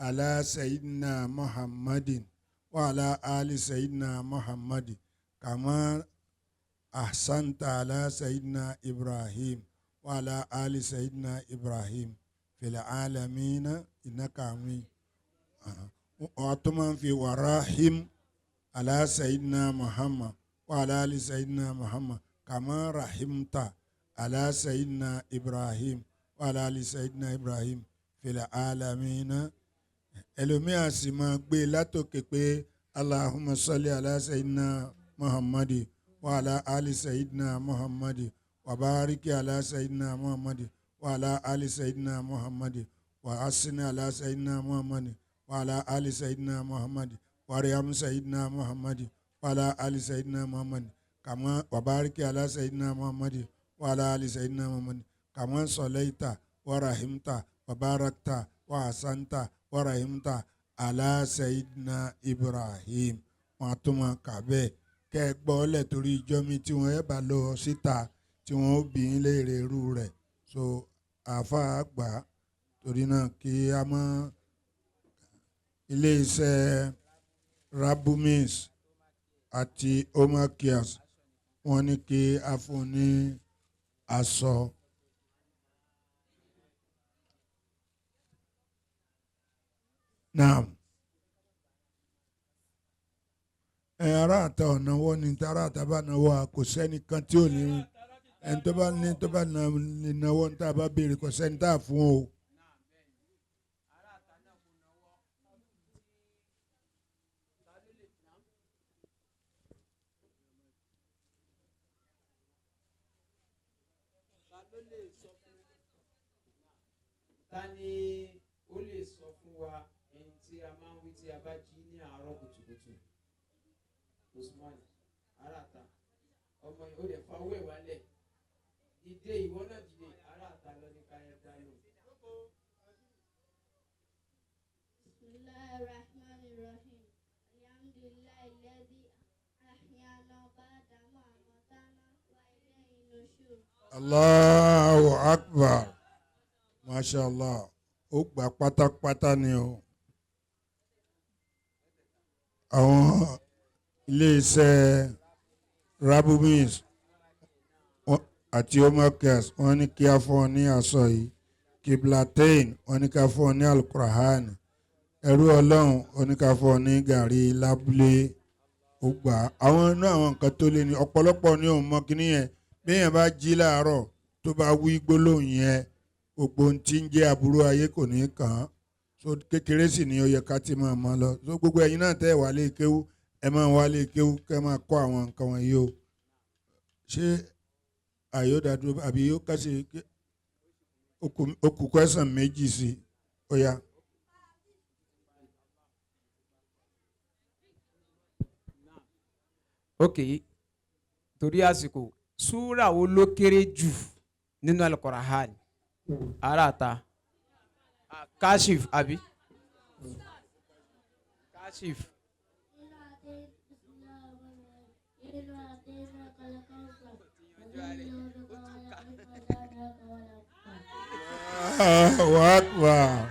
ala sayyidina Muhammadin wa ala ali sayyidina Muhammadin kama ahsanta ala sayyidina Ibrahim wa ala ali sayyidina Ibrahim fil alamina innaka hamid. Àtúmọ̀ fi warahim ala sayyidina Muhammad wa ala ali sayyidina Muhammad kama rahimta ala sayyidina Ibrahim wa ala ali sayyidina Ibrahim fil alamina. Ẹlòmíà sì máa gbé látòkè pé Allahumma salli ala sayyidina Muhammadi wa ala ali sayyidina Muhammadi wa bariki ala sayyidina Muhammadi wa ala ali sayyidina Muhammadi wa asini ala sayyidina Muhammadi wa ala ali sayyidina Muhammadi wa riyam sayyidina Muhammadi wa ala ali sayyidina Muhammadi kama wa bariki ala sayyidina Muhammadi wa ala ali sayyidina Muhammadi kama sallaita wa rahimta wa barakta wa hasanta wa rahimta ala sayidina Ibrahim. Wọn a tún máa kà bẹ́ẹ̀ kẹ́ ẹ gbọ́ lẹ̀ torí ijọ́ mi tí wọ́n bá lọ síta tí wọ́n ó bí ń léèrè irú rẹ̀. So àáfàá gbà torí náà kí a mọ iléeṣẹ́ Rabumis àti Omakias wọ́n ní kí a fún ní aṣọ. Naam. Ẹ ará àta ọ̀nàwọ́ ni ará àta bá náwó a kò sẹ́nìkan tí ò ní ẹni tó bá ní tó bá náwó ní tá a bá béèrè kò sẹ́ni tá a fún o. Ta ni ó lè sọ fún wa ẹni tí a máa ń wí tí a bá jí ní àárọ̀ kùtùkùtù? Usman aráàta ọmọ yìí ó lè fa owó ẹ̀ wálẹ̀ dìde, ìwọ náà dìde, aráàta lọ ní káyọ̀ dá lò. Bismillahirrahmanirrahim. Alhamdulillahi alladhi ahyana ba'da ma amatana wa ilayhi nushur. Allahu Akbar. Masha Allah. Ó gbà pátápátá ni o. Àwọn iléeṣẹ́ Rabumis àti Omakes wọ́n ní kí a fún ọ ní aṣọ yìí. Kiblatain wọ́n ní ká fún ọ ní Alukurahani. Ẹrú Ọlọ́run wọ́n ní ká fún ọ ní gàrí lábúlé. Ó gbà àwọn inú àwọn nǹkan tó lé ní ọ̀pọ̀lọpọ̀ ní òun mọ kíní yẹn. Bí èèyàn bá jí láàárọ̀ tó bá wí gbólóhùn yẹn, gbogbo ohun tí ń jẹ́ aburú ayé kò ní kàn án. So kékeré sì ni ó yẹ ká ti máa mọ̀ lọ. So gbogbo ẹ̀yin náà tẹ́ ẹ̀ wá lé kéwú, ẹ máa wá lé kéwú kẹ́ máa kọ́ àwọn nǹkan wọ̀nyí o. Ṣé àyọ̀dàdúró àbí yóò kásì okù kwẹ́sàn méjì sí i? Ó yá. Ok, torí àsìkò, súrà wo ló kéré jù nínú Al-Qur'an? Aráàta Kashif àbí Kashif. Allahu Akbar.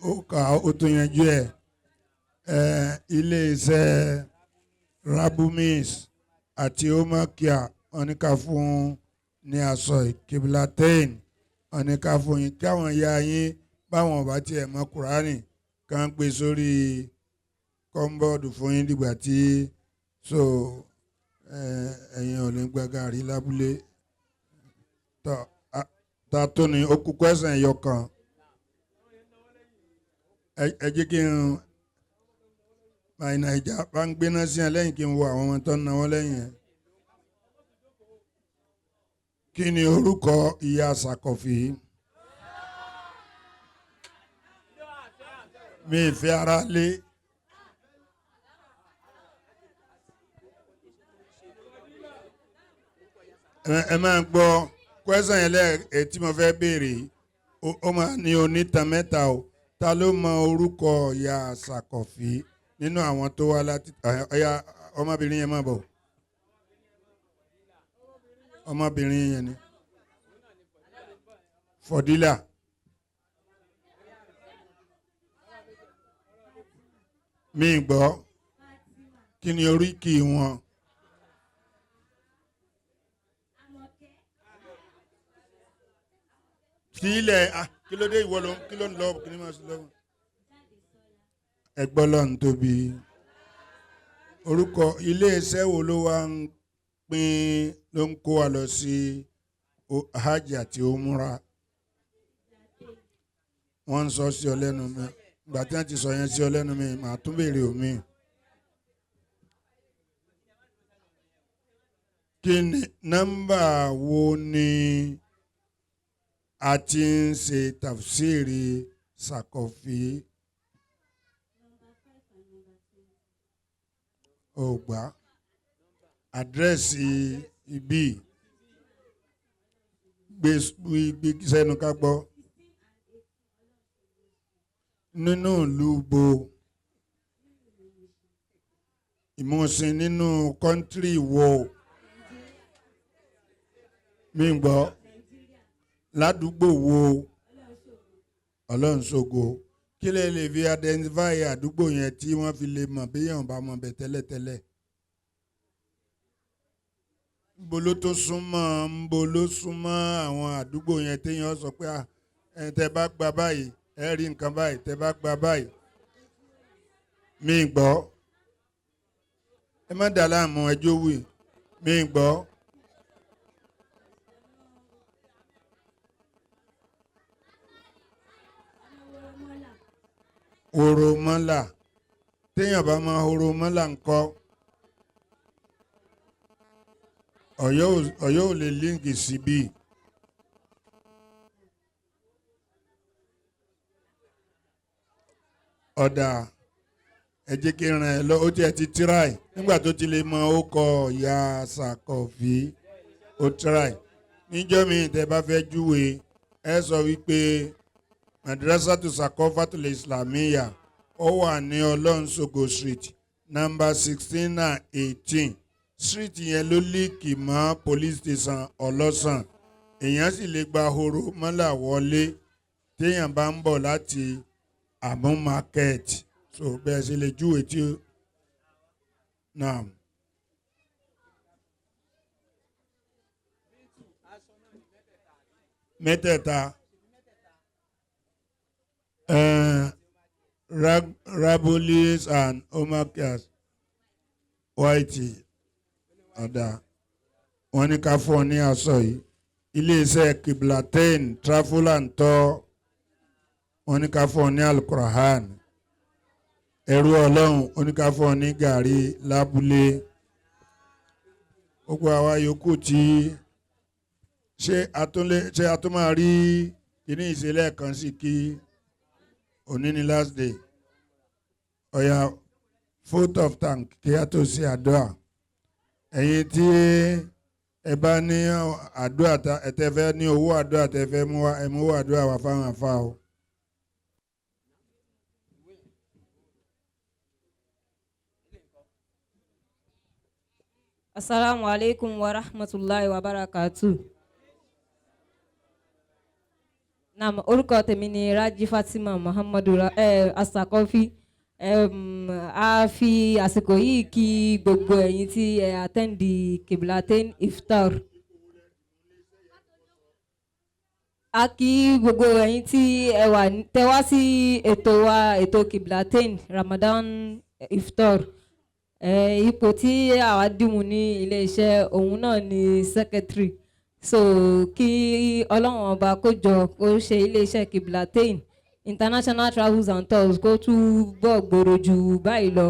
Ó kà ó tún yanjú ẹ̀. Iléeṣẹ́ Rabumis àti Omakia wọ́n ní ká fún ní aṣọ Kiblatain wọ́n ní ká fún yín káwọn ya yín báwọn ọba tiẹ̀ mọ Kùránì kàn gbé sórí kọ́ńbọ́ọ̀dù fún yín dìgbà tí so ẹ̀yin ò ní gba gàrí lábúlé. Tọ́ ta tó ni ó kú kwẹ́sàn ẹ̀yọ kan. Ẹ jẹ́ kí n báyìí Naija bá ń gbéná sí ẹ lẹ́yìn kí n wo àwọn ọmọ tó ń náwó lẹ́yìn ẹ̀. Kí ni orúkọ ìyá Sàkọ̀fì? Mi ì fẹ́ ara lé. Ẹ máa gbọ́ kwẹ́sàn yẹn lẹ́ẹ̀ tí mo fẹ́ béèrè ó máa ní onítan mẹ́ta o. Ta ló mọ orúkọ ìyá Sàkọ̀fì nínú àwọn tó wá láti ọ̀ya? Ọmọbìnrin yẹn máa bọ̀. Ọmọbìnrin yẹn ni Fọdílà. Mi gbọ́, kí ni oríkì wọn? Sílẹ̀ kí ló dé ìwọ ló kí ló ń lọ kí ni máa ṣe lọ́wọ́? Ẹgbọ́n lọ́n tóbi. Orúkọ iléeṣẹ́ wo ló wá ń pín ló ń kó wa lọ sí hajj àti umra? Wọ́n ń sọ sí ọ lẹ́nu mi. Ìgbà tí wọ́n ti sọ yẹn sí ọ lẹ́nu mi, màá tún béèrè omi. Kí ni nọ́mbà wo ni a ti ń ṣe tafsiri Sàkọ̀fì? Ó gbà àdírẹ́sì ibi gbé sẹ́nu ká gbọ́. Nínú ìlú bo? Ìmúṣin nínú country wo? Mi ń gbọ́. Ládùúgbò wo? Ọlọ́runṣogo. Kí lè lè fi identify àdúgbò yẹn tí wọ́n fi lè mọ̀ bí èèyàn bá mọ̀ bẹ̀ tẹ́lẹ̀tẹ́lẹ̀? Nbo ló tó súnmọ́? Nbo ló súnmọ́ àwọn àdúgbò yẹn téèyàn sọ pé, "Ah, ẹ tẹ́ bá gba báyìí, ẹ rí nǹkan báyìí, tẹ́ bá gba báyìí"? Mi gbọ́. Ẹ má dà láàmú, ẹjọ́ wì. Mi gbọ́. Oromọ́là. Téèyàn bá máa oromọ́là ńkọ́? Ọ̀yọ́ ò lè link síbí. Ọ̀dà, ẹ jẹ́ kí n ràn ẹ́ lọ. Ó tiẹ̀ ti try nígbà tó ti lè mọ ó kọ ìyá Sàkọ̀fí. Ó try. Níjọ́ mi tẹ́ bá fẹ́ júwe, ẹ sọ wípé Madrasatu Sakofatul Islamiyya, ó wà ní Ọlọ́runṣogo Street, number 16 and 18. Street yẹn ló link mọ́ police station Ọlọ́sàn. Èèyàn sì lè gba horo mọ́là wọlé téèyàn bá ń bọ̀ láti Àmú market. So bẹ́ẹ̀ sì lè júwe tí náà. Mẹ́tẹ̀ẹ̀ta, Rabulis and Omakias white. Ọ̀dà, wọ́n ní ká fún ọ ní aṣọ yìí. Iléeṣẹ́ Kiblatain Travel and Tour, wọ́n ní ká fún ọ ní Alukurahan. Ẹrú Ọlọ́run, ó ní ká fún ọ ní gàrí lábúlé. Gbogbo àwa yòókù tí ṣé atúnlé, ṣé a tún máa rí kíní ìṣẹ̀lẹ̀ kan sí kí òní ní last day. Ọ̀yà, vote of thank kí a tó ṣe àdúrà. Ẹ̀yin tí ẹ bá ní àdúrà, ẹ tẹ́ fẹ́ ní owó àdúrà, tẹ́ fẹ́ mú wá, ẹ mú owó àdúrà wá fáwọn àfa o. Asalaamu alaikum wa rahmatulahi wa barakatu. Naam, orúkọ tèmi ni Raji Fatima Muhammadu Asakofi. A fi àsìkò yìí kí gbogbo ẹ̀yin tí ẹ attend Kiblatain iftar. A kí gbogbo ẹ̀yin tí ẹ wà tẹ wá sí ètò wa, ètò Kiblatain Ramadan iftar. Ipò tí àwa dìmú ní iléeṣẹ́ òun náà ni secretary. So kí Ọlọ́run ọba kó jọ kó ṣe iléeṣẹ́ Kiblatain International Travels and Tours kó túbọ̀ gbòòrò jù báyìí lọ.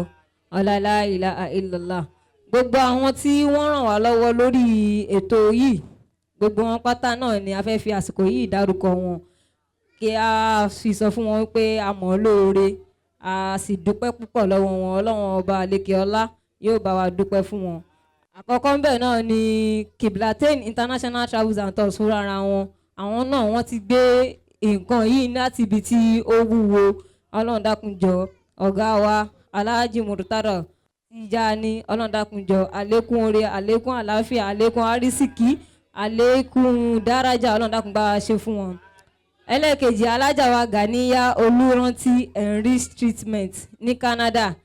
Ọ̀làlá ilaha illallah. Gbogbo àwọn tí wọ́n ràn wá lọ́wọ́ lórí ètò yìí, gbogbo wọn pátá náà ni a fẹ́ fi àsìkò yìí dárúkọ wọn, kí a sì sọ fún wọn pé a mọ̀ ọ́ lóore, a sì dúpẹ́ púpọ̀ lọ́wọ́ wọn. Ọlọ́run ọba àlekè ọlá yóò bá wa dúpẹ́ fún wọn. Àkọ́kọ́ ńbẹ̀ náà ni Kiblatain International Travels and Tours fúnra wọn. Àwọn náà wọ́n ti gbé nǹkan yìí láti ibi tí ó wúwo. Ọlọ́run dákun jọ, ọ̀gá wa Alhaji Murtada Tijani, Ọlọ́run dákun jọ, àlékún oore, àlékún àlàáfíà, àlékún àrísìkí, àlékún dárájà, Ọlọ́run dákun bá wa ṣe fún wọn. Ẹlẹ́ẹ̀kejì, alájà wa Ganiya Olúrántí Enrich Treatment ní Canada.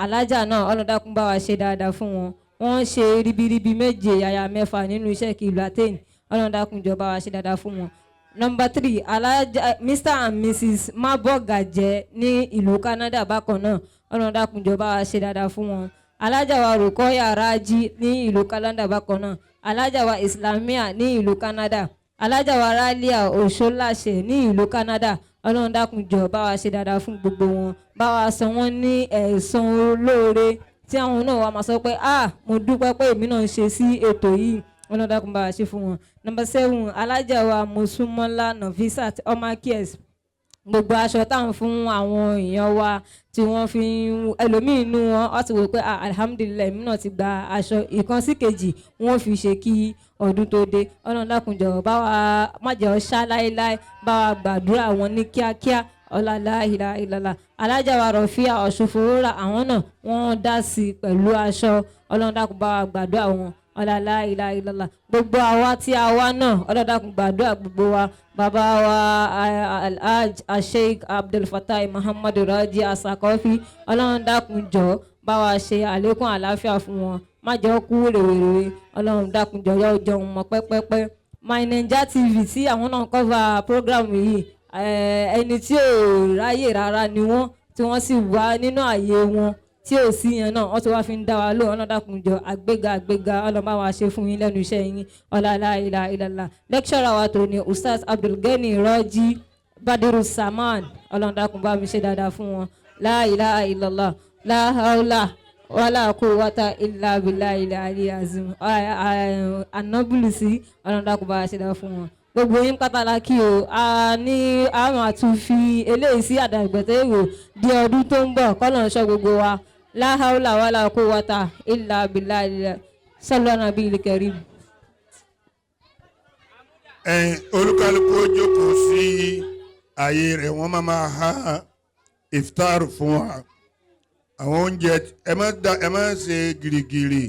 Alájà náà, Ọlọ́run dákun bá wa ṣe dáadáa fún wọn. Wọ́n ṣe ribiribi méje yàyà mẹ́fà nínú iṣẹ́ Kiblatain. Ọlọ́run dákun jọ bá wa ṣe dáadáa fún wọn. Number three, alájà Mr and Mrs Mabogaje ní ìlú Canada bákan náà, Ọlọ́run dákun jọ bá wa ṣe dáadáa fún wọn. Alájà wa Rukoya Raji ní ìlú Canada bákan náà, alájà wa Islamia ní ìlú Canada, alájà wa Ralia Oṣoláṣẹ ní ìlú Canada. Ọlọ́run dákun jọ bá wa ṣe dáadáa fún gbogbo wọn, bá wa san wọ́n ní ẹ̀san olóore tí àwọn náà wà máa sọ pé, "Ah, mo dúpẹ́ pé èmi náà ń ṣe sí ètò yìí." Ọlọ́run dákun bá wa ṣe fún wọn. Number seven, alájà wa Mosúnmọ́lá Nafisat Omakies. Gbogbo aṣọ táwọn fún àwọn èèyàn wa tí wọ́n fi ń ẹlòmíín inú wọn wọ́n ti wò pé, "Ah, alhamdulilayi, èmi náà ti gba aṣọ ìkan sí kejì," wọ́n fi ṣe kí ọdún tó dé. Ọlọ́run dákun jọ̀wọ́ bá wa má jẹ́ ọ ṣá láéláé, bá wa gbàdúrà wọn ní kíákíá. Ọlá ìlà ìlàlà. Alájà wa Rọ̀fíà Ọ̀ṣunfowórà, àwọn náà wọ́n dá sí i pẹ̀lú aṣọ. Ọlọ́run dákun bá wa gbàdúrà wọn. Ọlá ìlà ìlàlà. Gbogbo àwa tí a wá náà, Ọlọ́run dákun gbàdúrà gbogbo wa. Bàbá wa Alhaj Sheikh Abdul Fatai Muhammadu Raji Asakofi, Ọlọ́run dákun jọ̀ọ́ bá wa ṣe àlékún àlàáfíà fún wọn, má jẹ́ ó kú rèwerèwe. Ọlọ́run dákun jọ̀ọ́ yọ jẹun mọ́ pẹ́pẹ́pẹ́. My Naija TV tí àwọn náà cover program yìí, ẹni tí ò ráyè rárá ni wọ́n, tí wọ́n sì wá nínú ààyè wọn tí ò sí yẹn náà, wọ́n ti wá fi ń dá wa lóhùn. Ọlọ́run dákun jọ̀ọ́, àgbéga àgbéga Ọlọ́run bá wa ṣe fún yín lẹ́nu iṣẹ́ yín. Ọlá ìlà ìlàlà. Lecturer wa tó ní Ustaz Abdulgani Rọ́jí Badiru Saman, Ọlọ́run dákun bá mi ṣe dáadáa fún wọn. La ilaha illallah, la haula wala quwwata illa billahi al-ali azim. Anabulisi, Ọlọ́run dákun bá wa ṣe dáadáa fún wọn. Gbogbo yín pátá la kí o. A ní a máa tún fi eléyìí sí àdàgbẹ̀tẹ̀ èrò di ọdún tó ń bọ̀. Kọ́lọ̀ ń ṣọ́ gbogbo wa. La haula wala quwwata illa billahi. Sallu ala nabiyil karim. Ẹn olúkálùkù ó jókòó sí ààyè rẹ̀, wọ́n máa ha iftar fún wa, àwọn oúnjẹ. Ẹ má da, ẹ má ṣe gìrìgìrì.